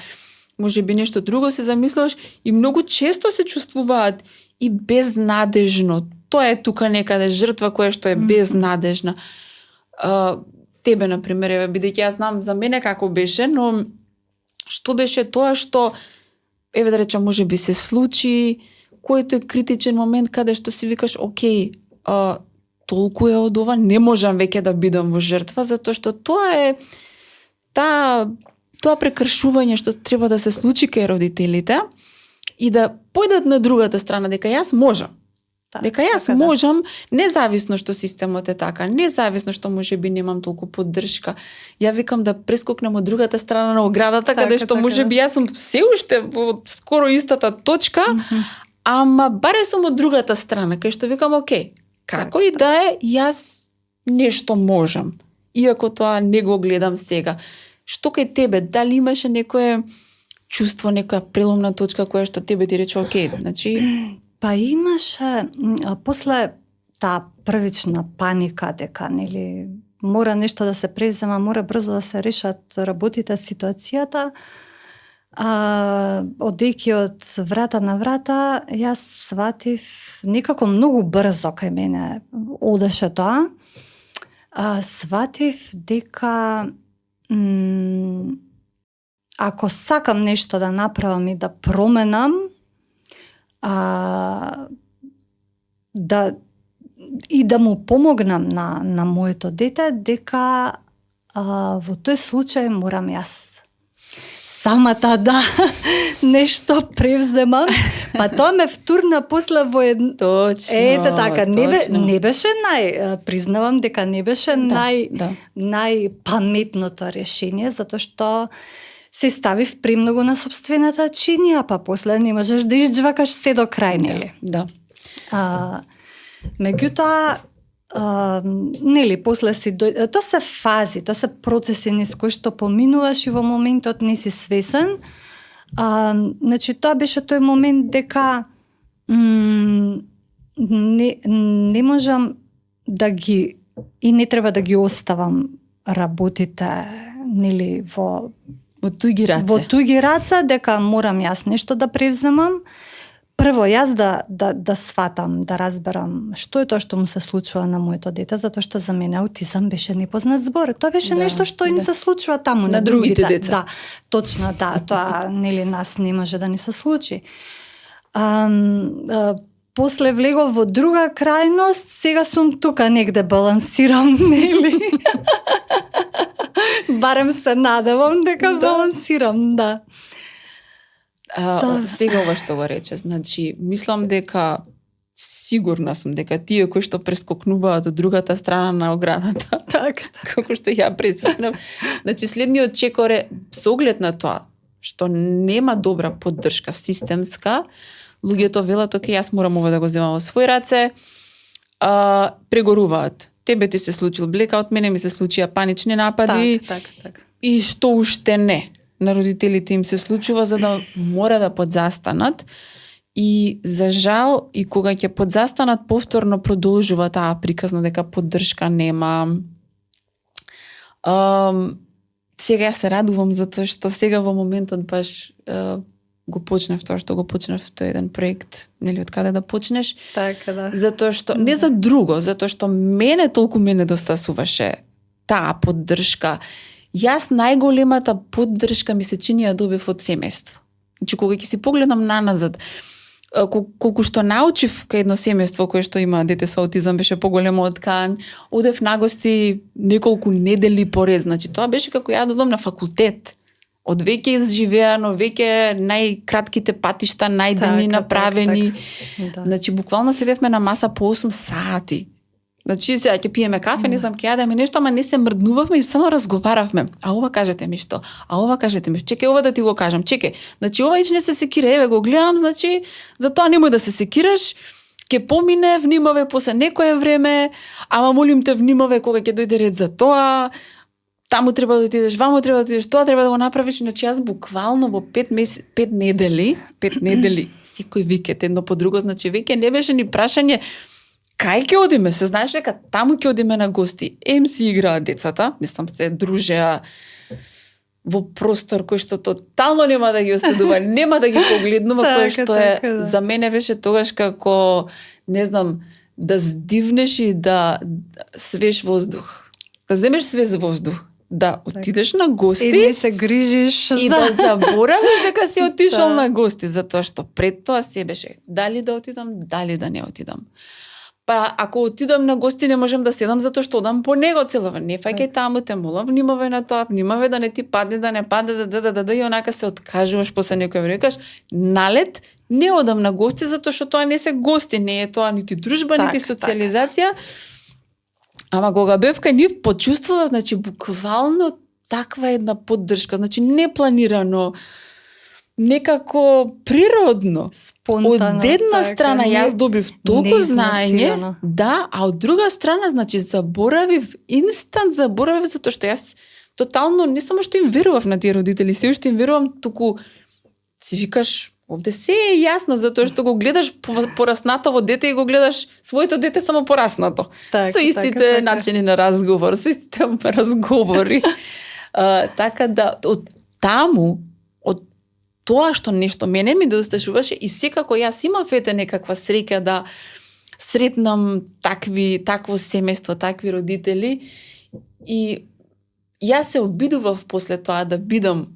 може би нешто друго се замислуваш и многу често се чувствуваат и безнадежно. Тоа е тука некаде жртва која што е безнадежна. Тебе, например, бидејќи јас знам за мене како беше, но што беше тоа што, еве да речам, може би се случи, кој тој критичен момент каде што си викаш, окей, толку е од ова, не можам веќе да бидам во жртва, затоа што тоа е тоа прекршување што треба да се случи кај родителите и да појдат на другата страна, дека јас можам. Дека јас можам, независно што системот е така, независно што можеби немам толку поддршка. Ја викам да прескокнем од другата страна на оградата, каде што можеби јас сум се уште во скоро истата точка, ама баре сум од другата страна, кај што викам, окей, како и да е, јас нешто можам. Иако тоа не го гледам сега. Што кај тебе, дали имаше некое чувство, некоја преломна точка која што тебе ти рече, окей, значи... Па имаше, после таа првична паника дека, нели, мора нешто да се презема, мора брзо да се решат работите, ситуацијата, одејќи од врата на врата, јас сватив некако многу брзо кај мене одеше тоа, сватив дека ако сакам нешто да направам и да променам, да му помогнам на моето дете, дека во тој случај морам јас самата да нешто превземам, па тоа ме втурна после во едно... Точно. Ете така, не беше признавам дека не беше најпаметното решение, затоа што се ставив премногу на собствената чинија, па после не можеш да изџвакаш се до крај, нели? Да. Меѓутоа, нели, после си тоа се фази, тоа се процеси низ кои што поминуваш и во моментот не си свесен. Значи, тоа беше тој момент дека не можам да ги и не треба да ги оставам работите, нели, во туѓи раце. Во туѓи раце, дека морам јас нешто да превземам. Прво, јас да сватам, да разберам што е тоа што му се случува на моето дете, затоа што за мене аутизам беше непознат збор. Тоа беше нешто што им се случува таму на другите деца. Да, точно, тоа нели нас не може да ни се случи. После влегов во друга крајност, сега сум тука негде балансирам, нели? Барем се надевам дека балансирам, да. Сега ова што го рече, значи, мислам дека сигурна сум дека тие кои што прескокнуваат од другата страна на оградата, така, како што ја прескокнав, значи следниот чекор е со оглед на тоа што нема добра поддршка системска, луѓето велат, оке, јас морам ова да го земам во свој раце, прегоруваат. Тебе ти се случил блекаут, мене ми се случија панични напади. Так. И што уште не на родителите им се случува, за да мора да подзастанат. И за жал, и кога ќе подзастанат, повторно продолжува таа приказна дека поддршка нема. Сега ја се радувам затоа што сега во моментот баш го почнав тоа што го почнав, тој еден проект, нели, од каде да почнеш. Така, да. Затоа што, не за друго, затоа што толку ме недостасуваше таа поддршка. Јас најголемата поддршка ми се чини ја добив од семејство. Значи, кога ќе си погледам наназад, колку што научив кај едно семејство кое што има дете со аутизам, беше поголемо од Кан, одев на гости неколку недели поред, значи тоа беше како ја додам на факултет. Од веќе изживеано, веќе најкратките патишта, најдени направени. Да. Значи, буквално седевме на маса по 8 сати. Значи, сега ќе пиеме кафе, не знам, ќе јадеме нешто, ама не се мрднувавме и само разговаравме. А ова кажете ми што? А ова кажете ми, чекај ова да ти го кажам, чекај. Значи, ова ич не се секира, еве го гледам, значи, затоа немој да се секираш, ќе помине, внимаве после некое време, ама молим те внимаве кога ќе дојде ред за тоа, таму треба да отидеш, ваму треба да отидеш, тоа треба да го направиш. Значи, јас буквално во 5 недели, секој викет едно по друго, значи, веќе не беше ни прашање кај ќе одиме, се знаеш дека таму ќе одиме на гости. Си играат децата, мислам се дружеа во простор кој што тотално нема да ги оседува, нема да ги погледнува, кој што е за мене беше тогаш како, не знам, да здивнеш и да свеж воздух. Да земеш свеж воздух, да отидеш на гости и не се грижиш и да заборавиш дека си отишол на гости, затоа што пред тоа се беше дали да отидам, дали да не отидам. Па ако отидам на гости не можам да седам затоа што одам по него цело време. Не фаќај таму, те молам, внимавај на тоа, внимавај да не ти падне, да не падне, да и онака се откажуваш после некој време. Кажеш, налет не одам на гости затоа што тоа не се гости, не е тоа нити дружба, нити социализација. Ама кога бев кај нив, почувствував, значи буквално таква една поддршка, значи непланирано, некако природно, спонтано. Од една страна јас добив толку знаење, да, а од друга страна, значи заборавив затоа што јас тотално не само што им верував на тие родители, се уште им верувам, туку си викаш, овде се е јасно, затоа што го гледаш пораснато дете и го гледаш своето дете само пораснато. Со истите начини на разговор, со истите разговори. Така да, од таму, од тоа што нешто мене ми досташуваше и секако јас имав некаква среќа да сретнам такво семејство, такви родители и јас се обидував после тоа да бидам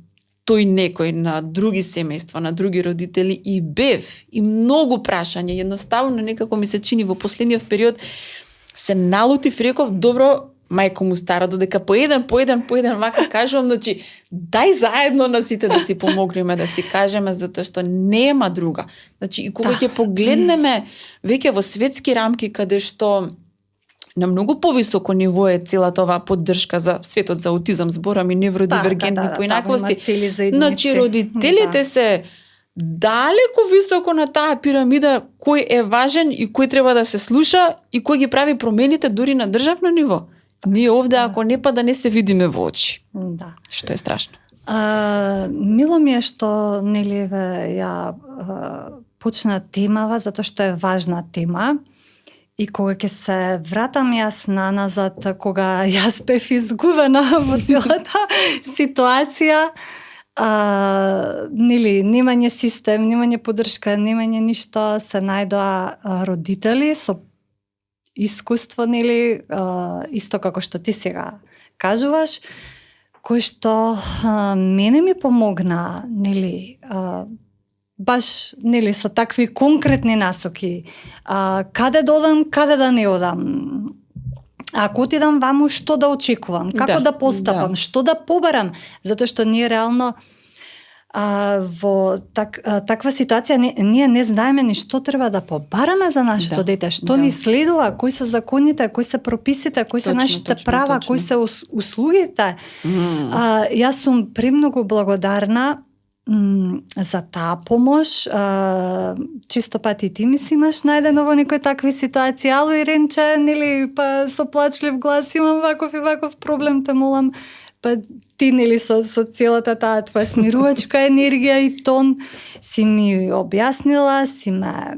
тој некој на други семејства, на други родители и бев и многу прашања, едноставно некако ми се чини во последниот период се налутив, реков добро мајко му стара, додека по еден вака кажувам, значи дај заедно на сите да си помогнеме, да си кажеме, затоа што нема друга. Значи и кога ќе погледнеме веќе во светски рамки каде што на многу повисоко ниво е целата оваа поддршка за светот за аутизам, зборам и невродивергентни поинаквости. Значи родителите се далеку високо на таа пирамида кој е важен и кој треба да се слуша и кој ги прави промените дури на државно ниво. Ние овде ако не па да не се видиме во очи. Да. Што е страшно. Мило ми е што нели ја почна темава затоа што е важна тема. И кога ќе се вратам јас наназад, кога јас бев изгубена во целата ситуација, нели, немање систем, немање поддршка, немање ништо, се најдоа родители со искуство, нели, исто како што ти сега кажуваш, кој што мене ми помогна, нели, баш, нели, со такви конкретни насоки. Каде да одам, каде да не одам. Ако отидам ваму, што да очекувам, како да постапам, што да побарам, затоа што ние реално во таква ситуација ние не знаеме ни што треба да побараме за нашето дете, што ни следува, кои се законите, кои се прописите, кои се нашите права, кои се услугите. Јас сум премногу благодарна за таа помош. Чисто пати ти ми си имаш најдено во некои такви ситуации. Ало, Иренче, нели, па со плачлив глас имам ваков и ваков проблем, те молам. Па ти, нели, со целата таа твоја смирувачка енергија и тон си ми објаснила, си ме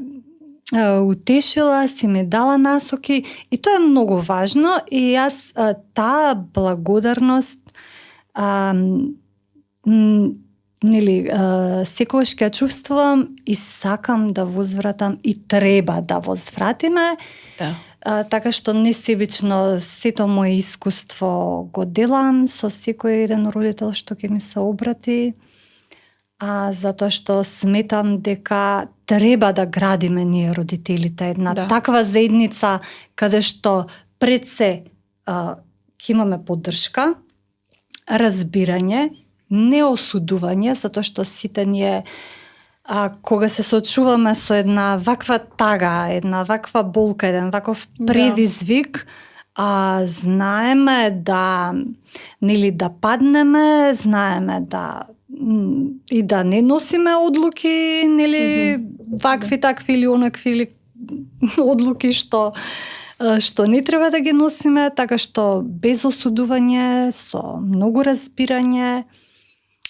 утешила, си ми дала насоки и тоа е многу важно и јас таа благодарност нели, секогаш ќе чувствувам и сакам да возвратам и треба да возвратиме. Така што несебично сето моje искуство го делам со секој еден родител што ќе ми се обрати. Затоа што сметам дека треба да градиме ние родителите една таква заедница каде што пред се ќе имаме поддршка, разбирање, неосудување, затоа што сите ние кога се соочуваме со една ваква тага, една ваква болка, еден ваков предизвик, знаеме да нели да паднеме, знаеме да и да не носиме одлуки, нели вакви, такви или онакви одлуки што не треба да ги носиме, така што без осудување, со многу разбирање,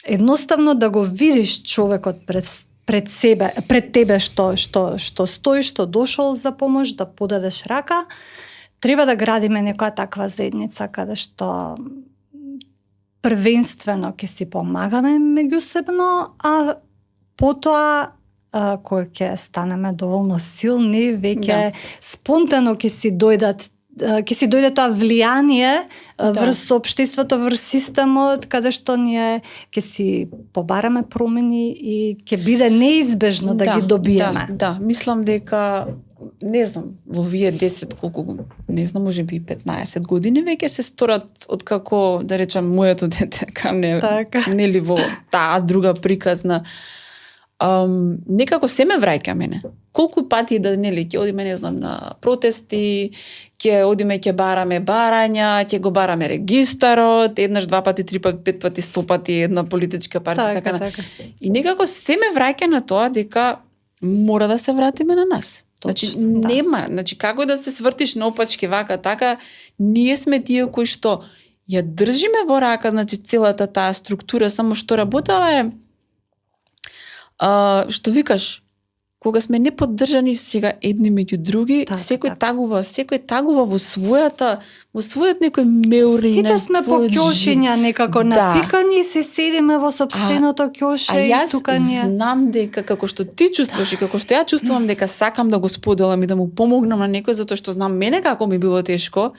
едноставно да го видиш човекот пред тебе што стои, што дошол за помош, да подадеш рака. Треба да градиме некоја таква заедница каде што првенствено ќе си помагаме меѓусебно, а потоа кога ќе станеме доволно силни, веќе спонтано ќе си дојде тоа влијание врз општеството, врз системот, каде што ние ќе си побараме промени и ќе биде неизбежно да ги добиеме. Мислам дека не знам, во вие 10 колку, не знам, можеби и 15 години веќе се сторат од како, да речам, моето дете, нели во таа друга приказна. Некако се ме враќа мене. Колку пати да, нели, ќе одиме, не знам, на протести, ќе одиме, ќе бараме барања, ќе го бараме регистарот, еднаш, 2 пати, 3 пати, 5 пати, 100 пати една политичка партија, така. И некако се ме враќа на тоа дека мора да се вратиме на нас. Значи, нема, значи, како да се свртиш наопачки вака, така, ние сме тие кои што ја држиме во рака, значи, целата таа структура, само што работава е што викаш, кога сме неподдржани сега едни меѓу други, секој тагува во својот некој меури. Сите сме по ќошиња некако напикани, се седиме во сопственото ќоше и тука ние. Знам дека како што ти чувствуваш и како што ја чувствувам дека сакам да го споделам и да му помогнам на некој, затоа што знам мене како ми било тешко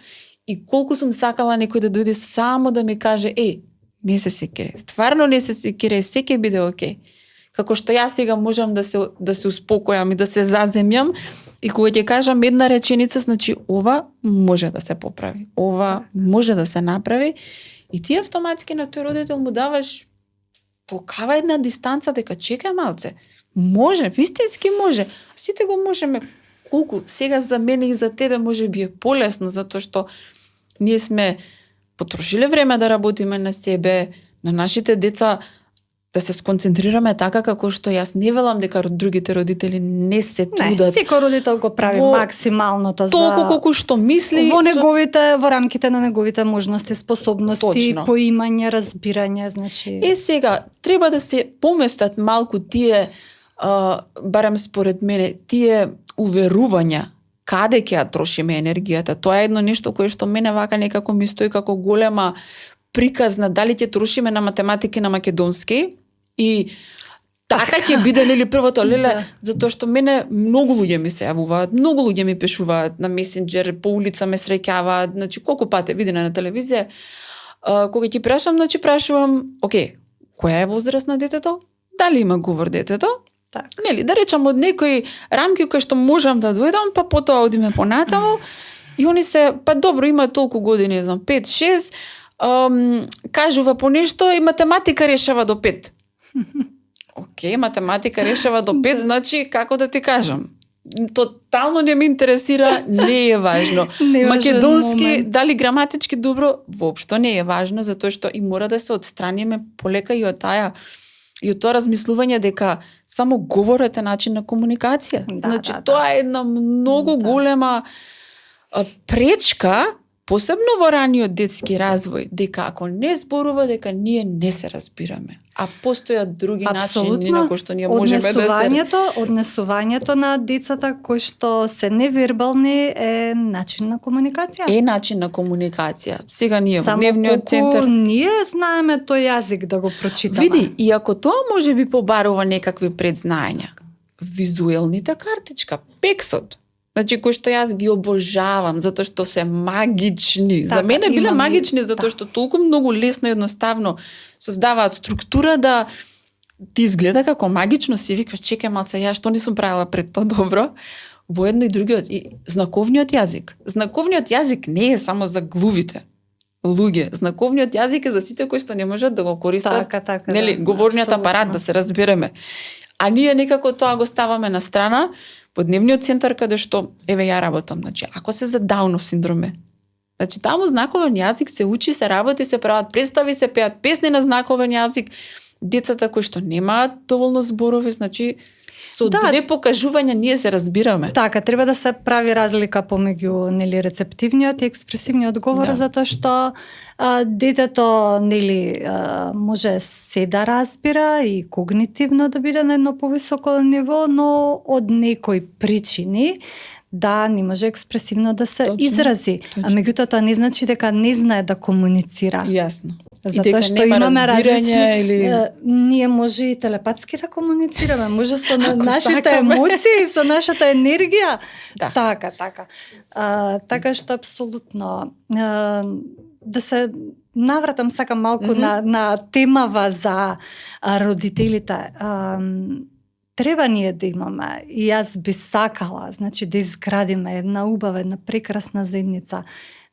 и колку сум сакала некој да дојде само да ми каже, Не се секире. Стварно не се секире, се ќе биде окей. Како што јас сега можам да се успокојам и да се заземјам и кога ќе кажам една реченица, значи ова може да се поправи. Ова може да се направи и ти автоматски на тој родител му даваш полкава една дистанца дека чекај малце. Може, вистински може. Сите го можеме. Колку сега за мене и за тебе може би е полесно затоа што ние сме потрошиле време да работиме на себе, на нашите деца, да се сконцентрираме така како што јас не велам дека другите родители не се трудат. Не, секој родител го прави максималното за толку колку што мисли во рамките на неговите можности, способности, поимање, разбирање, значи. Сега треба да се поместат малку тие барем според мене тие уверувања каде ќе ја трошиме енергијата. Тоа е едно нешто кое што мене вака некако ми стои како голема приказна дали ќе трошиме на математика и на македонски и така ќе биде нели првото леле, затоа што мене многу луѓе ми се јавуваат, многу луѓе ми пишуваат на месенџер, по улица ме среќаваат, значи колку пати видено на телевизија. Кога ќе прашам, значи прашувам, окей, која е возраст на детето? Дали има говор детето? Так. Нели, да речам од некои рамки кои што можам да дојдам, па потоа одиме понатаму и они се, па добро, има толку години, не знам, 5-6, кажува по нешто и математика решава до 5. Океј, математика решава до 5, значи како да ти кажам? Тотално не ме интересира, не е важно. Македонски, дали граматички добро, воопшто не е важно, затоа што и мора да се отстраниме полека и од тоа размислување дека само говорот е начин на комуникација. Значи, тоа е една многу голема пречка, посебно во раниот детски развој, дека ако не зборува, дека ние не се разбираме. А постојат други начини на кои што ние можеме да се... Однесувањето на децата кои што се невербални е начин на комуникација. Е начин на комуникација. Сега ние во дневниот центар... Само ние знаеме тој јазик да го прочитаме. Види, и ако тоа може би побарува некакви предзнаења, визуелните картичка, пексот, значи кои што јас ги обожавам затоа што се магични. За мене биле магични затоа што толку многу лесно и едноставно создаваат структура да ти изгледа како магично, си викаш чекај малце, ја што не сум правила пред тоа добро. Во едно и другиот и знаковниот јазик. Знаковниот јазик не е само за глувите луѓе. Знаковниот јазик е за сите кои што не можат да го користат. Нели, говорниот апарат, да се разбереме. А ние некако тоа го ставаме на страна во дневниот центар каде што еве ја работам, значи ако се за Даунов синдроме, значи таму знаковен јазик се учи, се работи, се прават представи, се пеат песни на знаковен јазик. Децата кои што немаат доволно зборови, значи со две покажувања ние се разбираме. Така, треба да се прави разлика помеѓу нели рецептивниот и експресивниот говор, затоа што детето нели може се да разбира и когнитивно да биде на едно повисоко ниво, но од некои причини не може експресивно да се изрази. А меѓутоа тоа не значи дека не знае да комуницира. Јасно. Затоа што имаме различни ние може и телепатски да комуницираме, може со нашите емоции, со нашата енергија. Така. Така што апсолутно да се навратам сакам малку на темава за родителите. Треба ние да имаме, и јас би сакала, значи да изградиме една убава, една прекрасна заедница.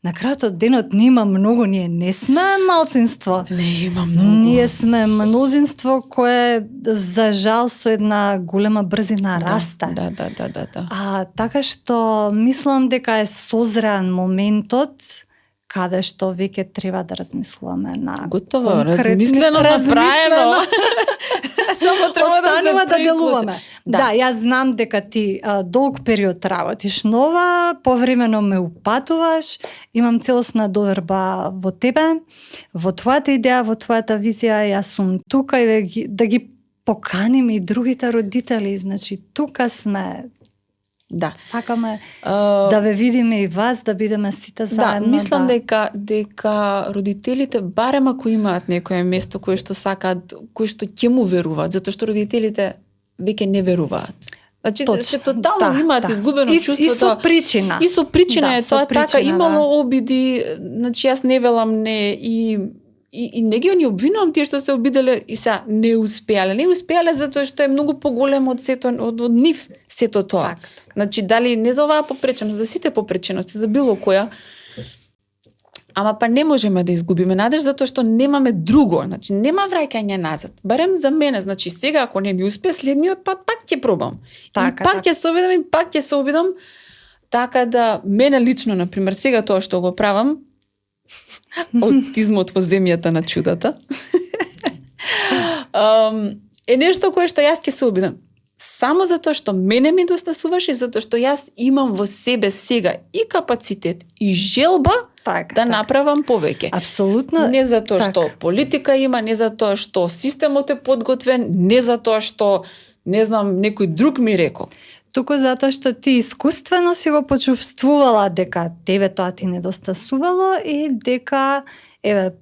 На крајот од денот не има многу, ние не сме малцинство. Не има многу. Ние сме мнозинство кое за жал со една голема брзина расте. Да. Така што мислам дека е созреан моментот каде што веќе треба да размислуваме на готово, размислено, направено. Само треба да делуваме. Да, јас знам дека ти долг период работиш нова, повремено ме упатуваш, имам целосна доверба во тебе, во твојата идеја, во твојата визија, јас сум тука и да ги поканим и другите родители, значи тука сме. Да. Сакаме да ве видиме и вас, да бидеме сите заедно. Мислам дека родителите барем ако имаат некое место кое што сакаат, кое што ќе му веруваат, затоа што родителите веќе не веруваат. Значи се тотално имаат изгубено чувството. И со причина. И со причина е тоа така, имало обиди, значи јас не велам не и и не ги обвинувам тие што се обиделе и се не успеале затоа што е многу поголемо од сето од нив сето тоа. Так. Значи дали не за оваа попреченост, за сите попречености, за било која. Ама па не можеме да изгубиме надеж затоа што немаме друго, значи нема враќање назад. Барем за мене, значи сега ако не ми успе, следниот пат пак ќе пробам. Така, и пак ќе се обидам и пак ќе се обидам. Така да мене лично, например, сега тоа што го правам, аутизмот во земјата на чудата, е нешто кое што јас ќе се обидам. Само затоа што мене ми достасуваш и затоа што јас имам во себе сега и капацитет и желба да направам повеќе. Апсолутно. Не затоа што политика има, не затоа што системот е подготвен, не затоа што не знам некој друг ми рекол. Туку затоа што ти искуствено си го почувствувала дека тебе тоа ти недостасувало и дека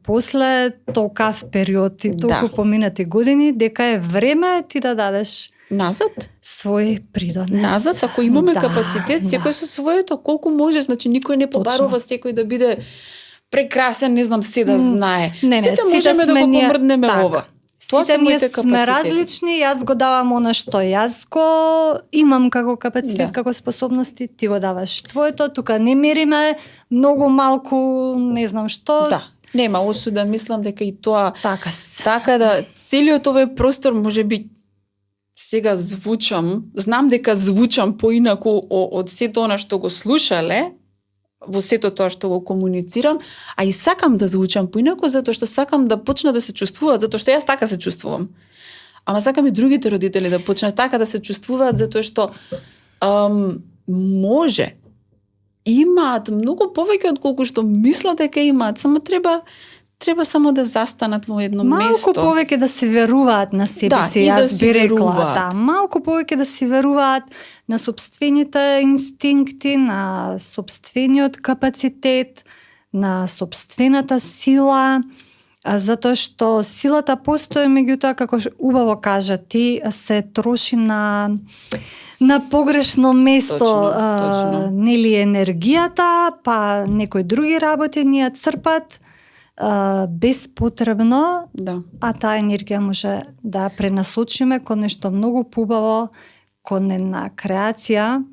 после толкав период и толку поминати години дека е време ти да дадеш назад свој придонес. Назад, ако имаме капацитет, секој со своето, колку може, значи никој не побарува секој да биде прекрасен, не знам се да знае. Сите можеме да го помрднеме ова. Тоа Сите ние сме различни, јас го давам она што јас го имам како капацитет, како способности, ти го даваш твоето, тука не мериме многу малку, не знам што. Да, нема осуда, мислам дека и тоа така да целиот овој простор можеби сега знам дека звучам поинаку од сето она што го слушале, во сето тоа што го комуницирам, а и сакам да звучам поинаку затоа што сакам да почнат да се чувствуваат, затоа што јас така се чувствувам. Ама сакам и другите родители да почнат така да се чувствуваат затоа што може имаат многу повеќе од колку што мислат дека имаат, само треба само да застанат во едно место. Малку повеќе да се веруваат на себе си, јас би рекла. Малку повеќе да се веруваат на собствените инстинкти, на собствениот капацитет, на собствената сила, затоа што силата постои, меѓутоа како убаво кажа ти, се троши на погрешно место. Точно. Нели енергијата, па некои други работи ни ја црпат безпотребно, а таа енергија може да пренасочиме кон нешто многу побаво, кон една креација.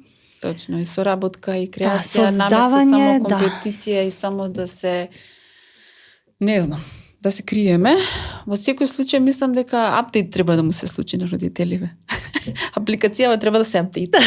Точно, и соработка и креација, наместо само компетиција и само да се не знам, да се криеме. Во секој случај мислам дека апдейт треба да му се случи на родителиве. Апликацијава треба да се апдейтира.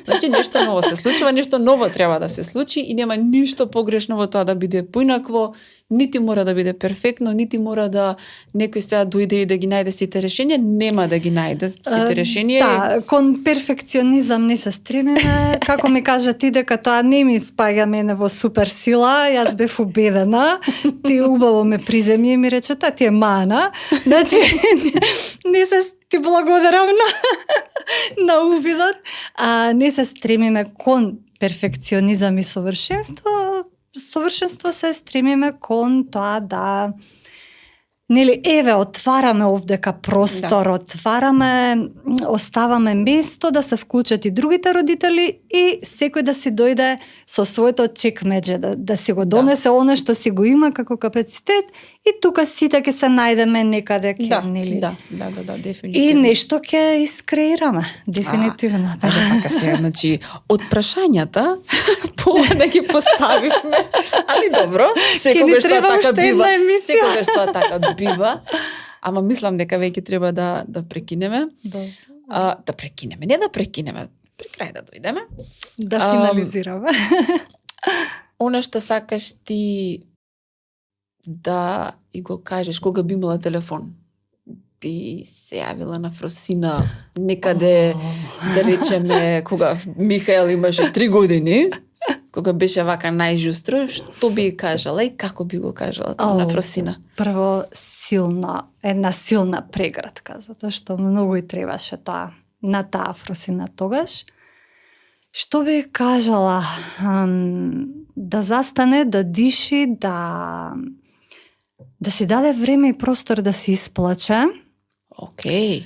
Значи нешто ново се случува, нешто ново треба да се случи и нема ништо погрешно во тоа да биде поинакво, нити мора да биде перфектно, нити мора да некој сега дојде и да ги најде сите решенија, нема да ги најде сите решенија. Да, кон перфекционизам не се стремиме, како ми кажа ти дека тоа не ми спаѓа мене во супер сила, јас бев убедена, ти убаво ме приземи и ми рече тоа ти е мана. Значи не се ти благодарам на увидот. Не се стремиме кон перфекционизам и совршенство. Совршенство се стремиме кон тоа да отвараме овдека простор, оставаме место да се вклучат и другите родители и секој да си дојде со своето чекмедже, да си го донесе оно што си го има како капацитет и тука сите ќе се најдеме некаде нели. Да, дефинитивно. И нешто ќе искреираме, дефинитивно. Така сега, значи, од прашањата пола да ги поставивме, али добро, секогаш тоа така бива. Секогаш тоа така бива. Ама мислам дека веќе треба да прекинеме. Да прекинеме, не да прекинеме, при крај да дојдеме. Да финализираме. Она што сакаш ти да и го кажеш кога би имала телефон, би се јавила на Фросина некаде, да речеме, кога Михаел имаше 3 години, кога беше вака најжустро, што би кажала и како би го кажала тоа на Фросина? Прво, една силна преградка, затоа што многу и требаше тоа на таа Фросина тогаш. Што би кажала? Да застане, да диши, да си даде време и простор да се исплаче. Океј.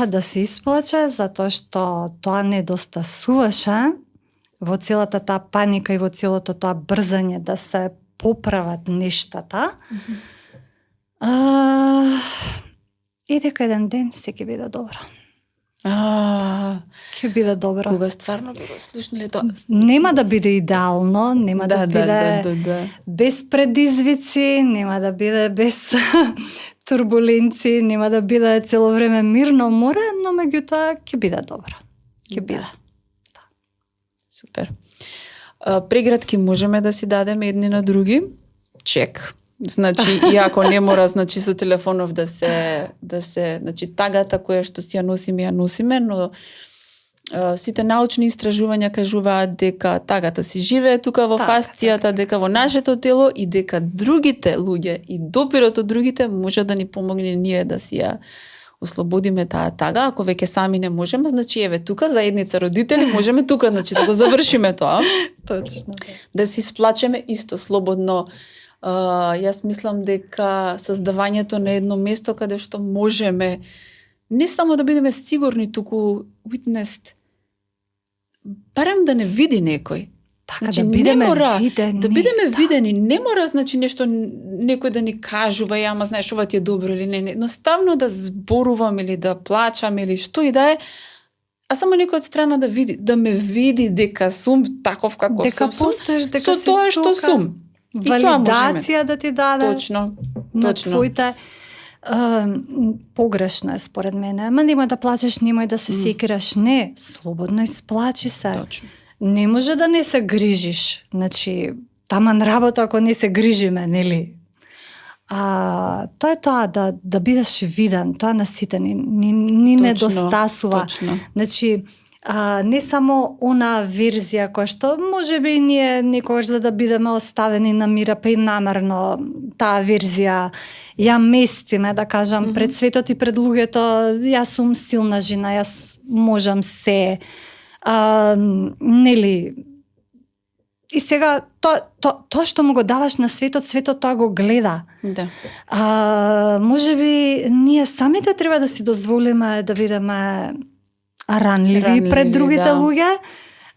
Да се исплаче, затоа што тоа недостасуваше во целата таа паника и во целото тоа брзање да се поправат нештата. И дека еден ден се ќе биде добро. Ќе биде добро. Кога стварно би го слушнале тоа? Нема да биде идеално, нема да биде без предизвици, нема да биде без турбуленции, нема да биде цело време мирно море, но меѓутоа ќе биде добро. Ќе биде. Супер. Прегратки можеме да си дадеме едни на други. Чек. Значи, иако не мора, значи, со телефонов да се, значи, тагата која што си ја носиме, но сите научни истражувања кажуваат дека тагата си живее тука во фасцијата, дека во нашето тело и дека другите луѓе и допирот од другите може да ни помогне ние да си ја ослободиме таа тага. Ако веќе сами не можеме, значи еве тука заедница родители можеме тука, значи да го завршиме тоа. Точно. Да си сплачеме исто слободно. Јас мислам дека создавањето на едно место каде што можеме не само да бидеме сигурни, туку witnessed, барем да не види некој. Така, значи, да бидеме видени. Да бидеме видени. Не мора, значи, нешто некој да ни кажува, ама знаеш, ова ти е добро или не. Едноставно да зборувам или да плачам или што и да е, а само некој од страна да види, да ме види дека сум таков како дека сум. постоеш, дека со си тоа што тука. сум. Валидација да ти даде. Точно. На твоите погрешно е според мене. Ама нема да плачеш, немој да се секираш. Не, слободно исплачи се. Точно. Не може да не се грижиш. Значи, таман работа ако не се грижиме, нели? Тоа е тоа, да бидеш виден, тоа на сите ни недостасува. Точно. Значи, не само она верзија која што можеби ние некогаш за да бидеме оставени на мира, па и намерно таа верзија ја местиме, да кажам, пред светот и пред луѓето, јас сум силна жена, јас можам се. Нели? И сега тоа што му го даваш на светот, светот тоа го гледа. Да. Можеби ние самите треба да си дозволиме да бидеме ранливи пред другите луѓе,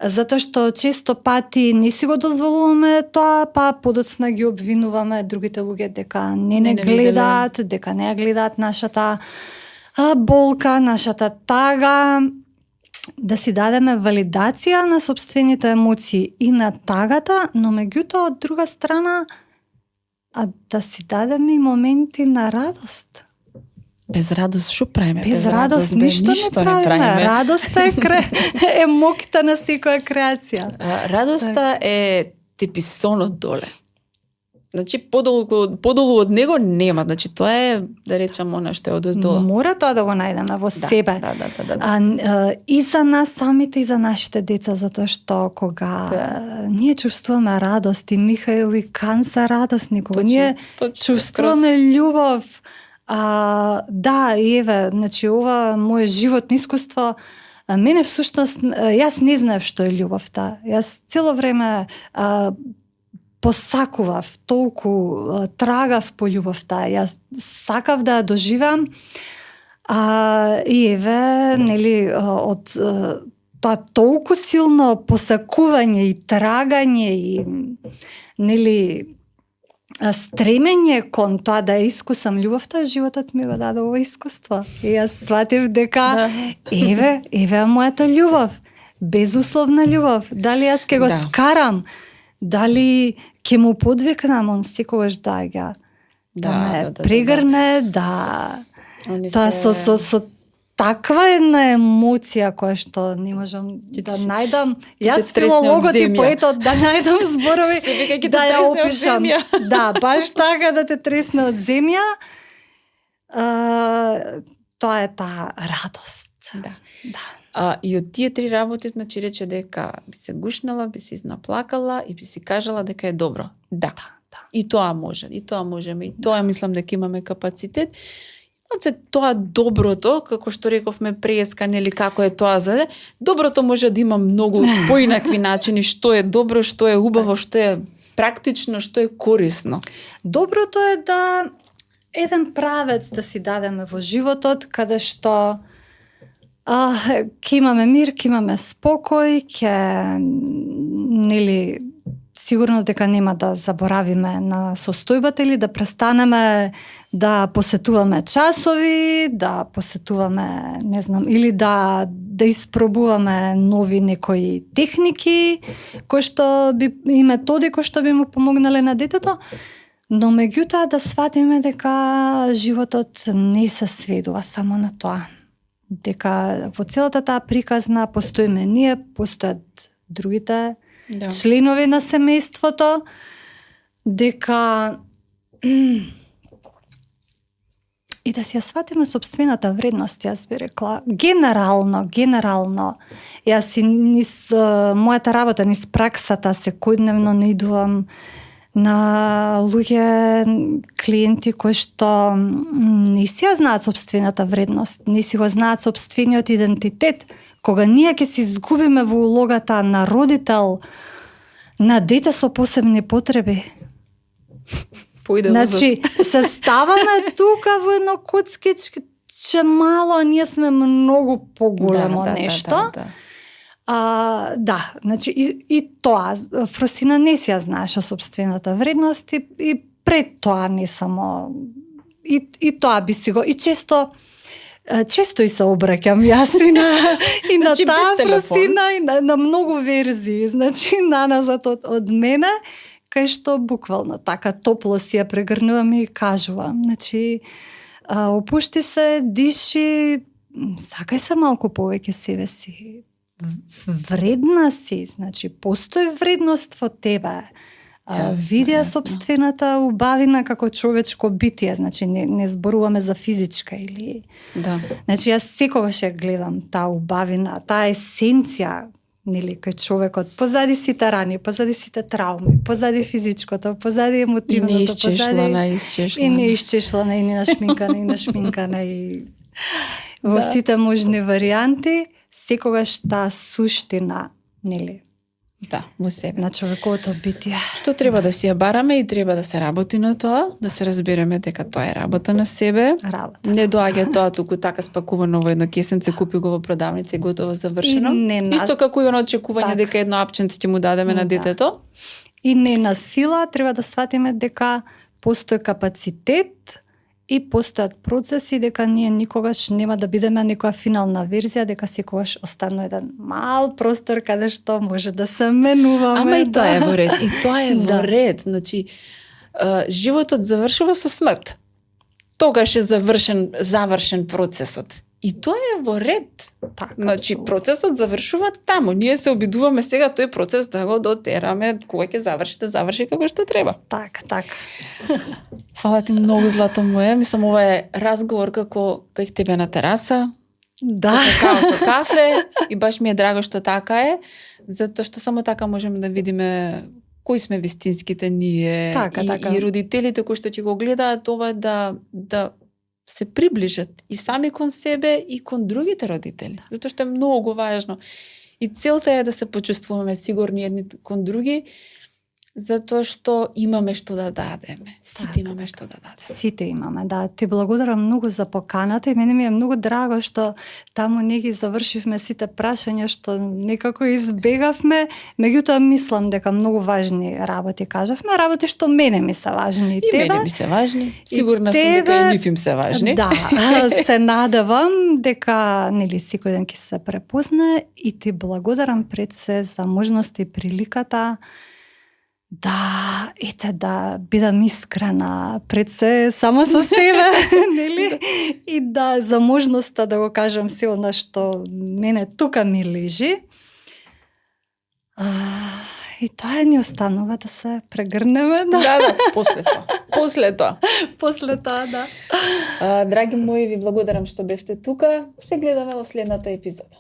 затоа што често пати не си го дозволуваме тоа, па подоцна ги обвинуваме другите луѓе дека не гледаат, дека не ја гледаат нашата болка, нашата тага. Да си дадеме валидација на собствените емоции и на тагата, но меѓутоа од друга страна да си дадеме и моменти на радост. Без радост што правиме? Без радост ништо не правиме. Радоста е мокта на секоја креација. Радоста е теписонот доле. Значи подолу од него нема. Значи тоа е, да речам, она што е одоздола. Мора тоа да го најдеме во себе. Да. И за нас самите и за нашите деца, затоа што кога ние чувствуваме радост, и Михаил и Кан се радосни, кога ние чувствуваме љубов. Да, и еве, значи ова моје животно искуство, мене всушност, јас не знаев што е љубовта. Јас цело време посакував, толку трагав по љубовта. Јас сакав да ја доживам. И еве, нели, од тоа толку силно посакување и трагање и нели стремење кон тоа да искусам љубовта, животот ми го даде ова искуство. И јас сватив дека еве мојата љубов, безусловна љубов. Дали јас ќе го скарам, дали ќе му подвикнам, он секогаш доаѓа да ме прегрне, тоа со таква една емоција која што не можам да најдам. Јас филологот и поетот да најдам зборови да ја опишам. Да, баш така, да те тресне од земја. Тоа е таа радост. Да. И од тие 3 работи, значи, рече дека би се гушнала, би се изнаплакала и би си кажала дека е добро. Да. И тоа може, и тоа можеме, и тоа мислам дека имаме капацитет. Тоа доброто, како што рековме преска, нели, како е тоа за доброто може да има многу поинакви начини, што е добро, што е убаво, што е практично, што е корисно. Доброто е да еден правец да си дадеме во животот, каде што ќе имаме мир, ќе имаме спокој, ќе нели сигурно дека нема да заборавиме на состојбата или да престанеме да посетуваме часови, да посетуваме, не знам, или да испробуваме нови некои техники и методи кои што би му помогнале на детето, но меѓутоа да сватиме дека животот не се сведува само на тоа. Дека во целата таа приказна постоиме ние, постојат другите членови на семејството, дека и да си ја сватиме собствената вредност, јас би рекла. Генерално, јас низ мојата работа, низ праксата, секојдневно наидувам на луѓе, клиенти кои што не си ја знаат собствената вредност, не си го знаат собствениот идентитет. Кога ние ќе се изгубиме во улогата на родител на дете со посебни потреби, значи, се ставаме тука во едно коцкиче мало, а ние сме многу поголемо нешто. Значи и тоа, Фросина не си ја знаеше собствената вредност и пред тоа не само и тоа би си го и често и се обраќам јас и на значи, таа Фросина и на многу верзии, значи наназад од мене, кај што буквално така топло си ја прегрнувам и кажувам. Значи, опушти се, диши, сакај се малку повеќе себе си. Вредна си, значи постои вредност во тебе. Види ја собствената убавина како човечко битие, значи не зборуваме за физичка или... Да. Значи јас секогаш ја гледам таа убавина, таа есенција, нели, кај човекот, позади сите рани, позади сите трауми, позади физичкото, позади емотивното, и неисчешлана, и нашминкана, и во сите можни варианти, секогаш таа суштина, нели? Да, во себе. На човековото битие. Што треба да си ја бараме и треба да се работи на тоа, да се разбереме дека тоа е работа на себе. Не доаѓа тоа туку така спакувано во едно кесенце, купи го во продавница и готово завршено. Исто како и оно очекување дека едно апченце ќе му дадеме на детето. И не на сила, треба да сватиме дека постои капацитет и постојат процеси, дека ние никогаш нема да бидеме некоја финална верзија, дека секогаш останува еден мал простор каде што може да се менуваме. Ама и тоа е во ред. И тоа е во ред. Значи, животот завршува со смрт. Тогаш е завршен процесот. И тоа е во ред. Так, значи, процесот завршува таму. Ние се обидуваме сега тој процес да го дотераме, кога ќе заврши како што треба. Так. Фала ти многу, злато моје. Мислам, ова е разговор како кај тебе на тераса. Да. Какао со кафе. И баш ми е драго што така е, затоа што само така можеме да видиме кои сме вистинските ние и родителите кои што ќе го гледаат ова да се приближат и сами кон себе и кон другите родители. Затоа што е многу важно. И целта е да се почувствуваме сигурни едни кон други, затоа што имаме што да дадеме. Сите имаме што да дадеме. Сите имаме, да. Ти благодарам многу за поканата и мене ми е многу драго што таму не ги завршивме сите прашања што некако избегавме. Меѓутоа мислам дека многу важни работи кажавме, работи што мене ми се важни. И мене ми се важни. Сигурна сум дека и нив им се важни. Да, се надевам дека нели секој ден ќе се препозна и ти благодарам пред се за можноста и приликата да бидам искрена пред се само со себе, нели? И да за можноста да го кажам се она што мене тука ми лежи. И тоа ни останува да се прегрнеме. Да, после тоа. После тоа, да. Драги мои, ви благодарам што бевте тука. Се гледаме во следната епизода.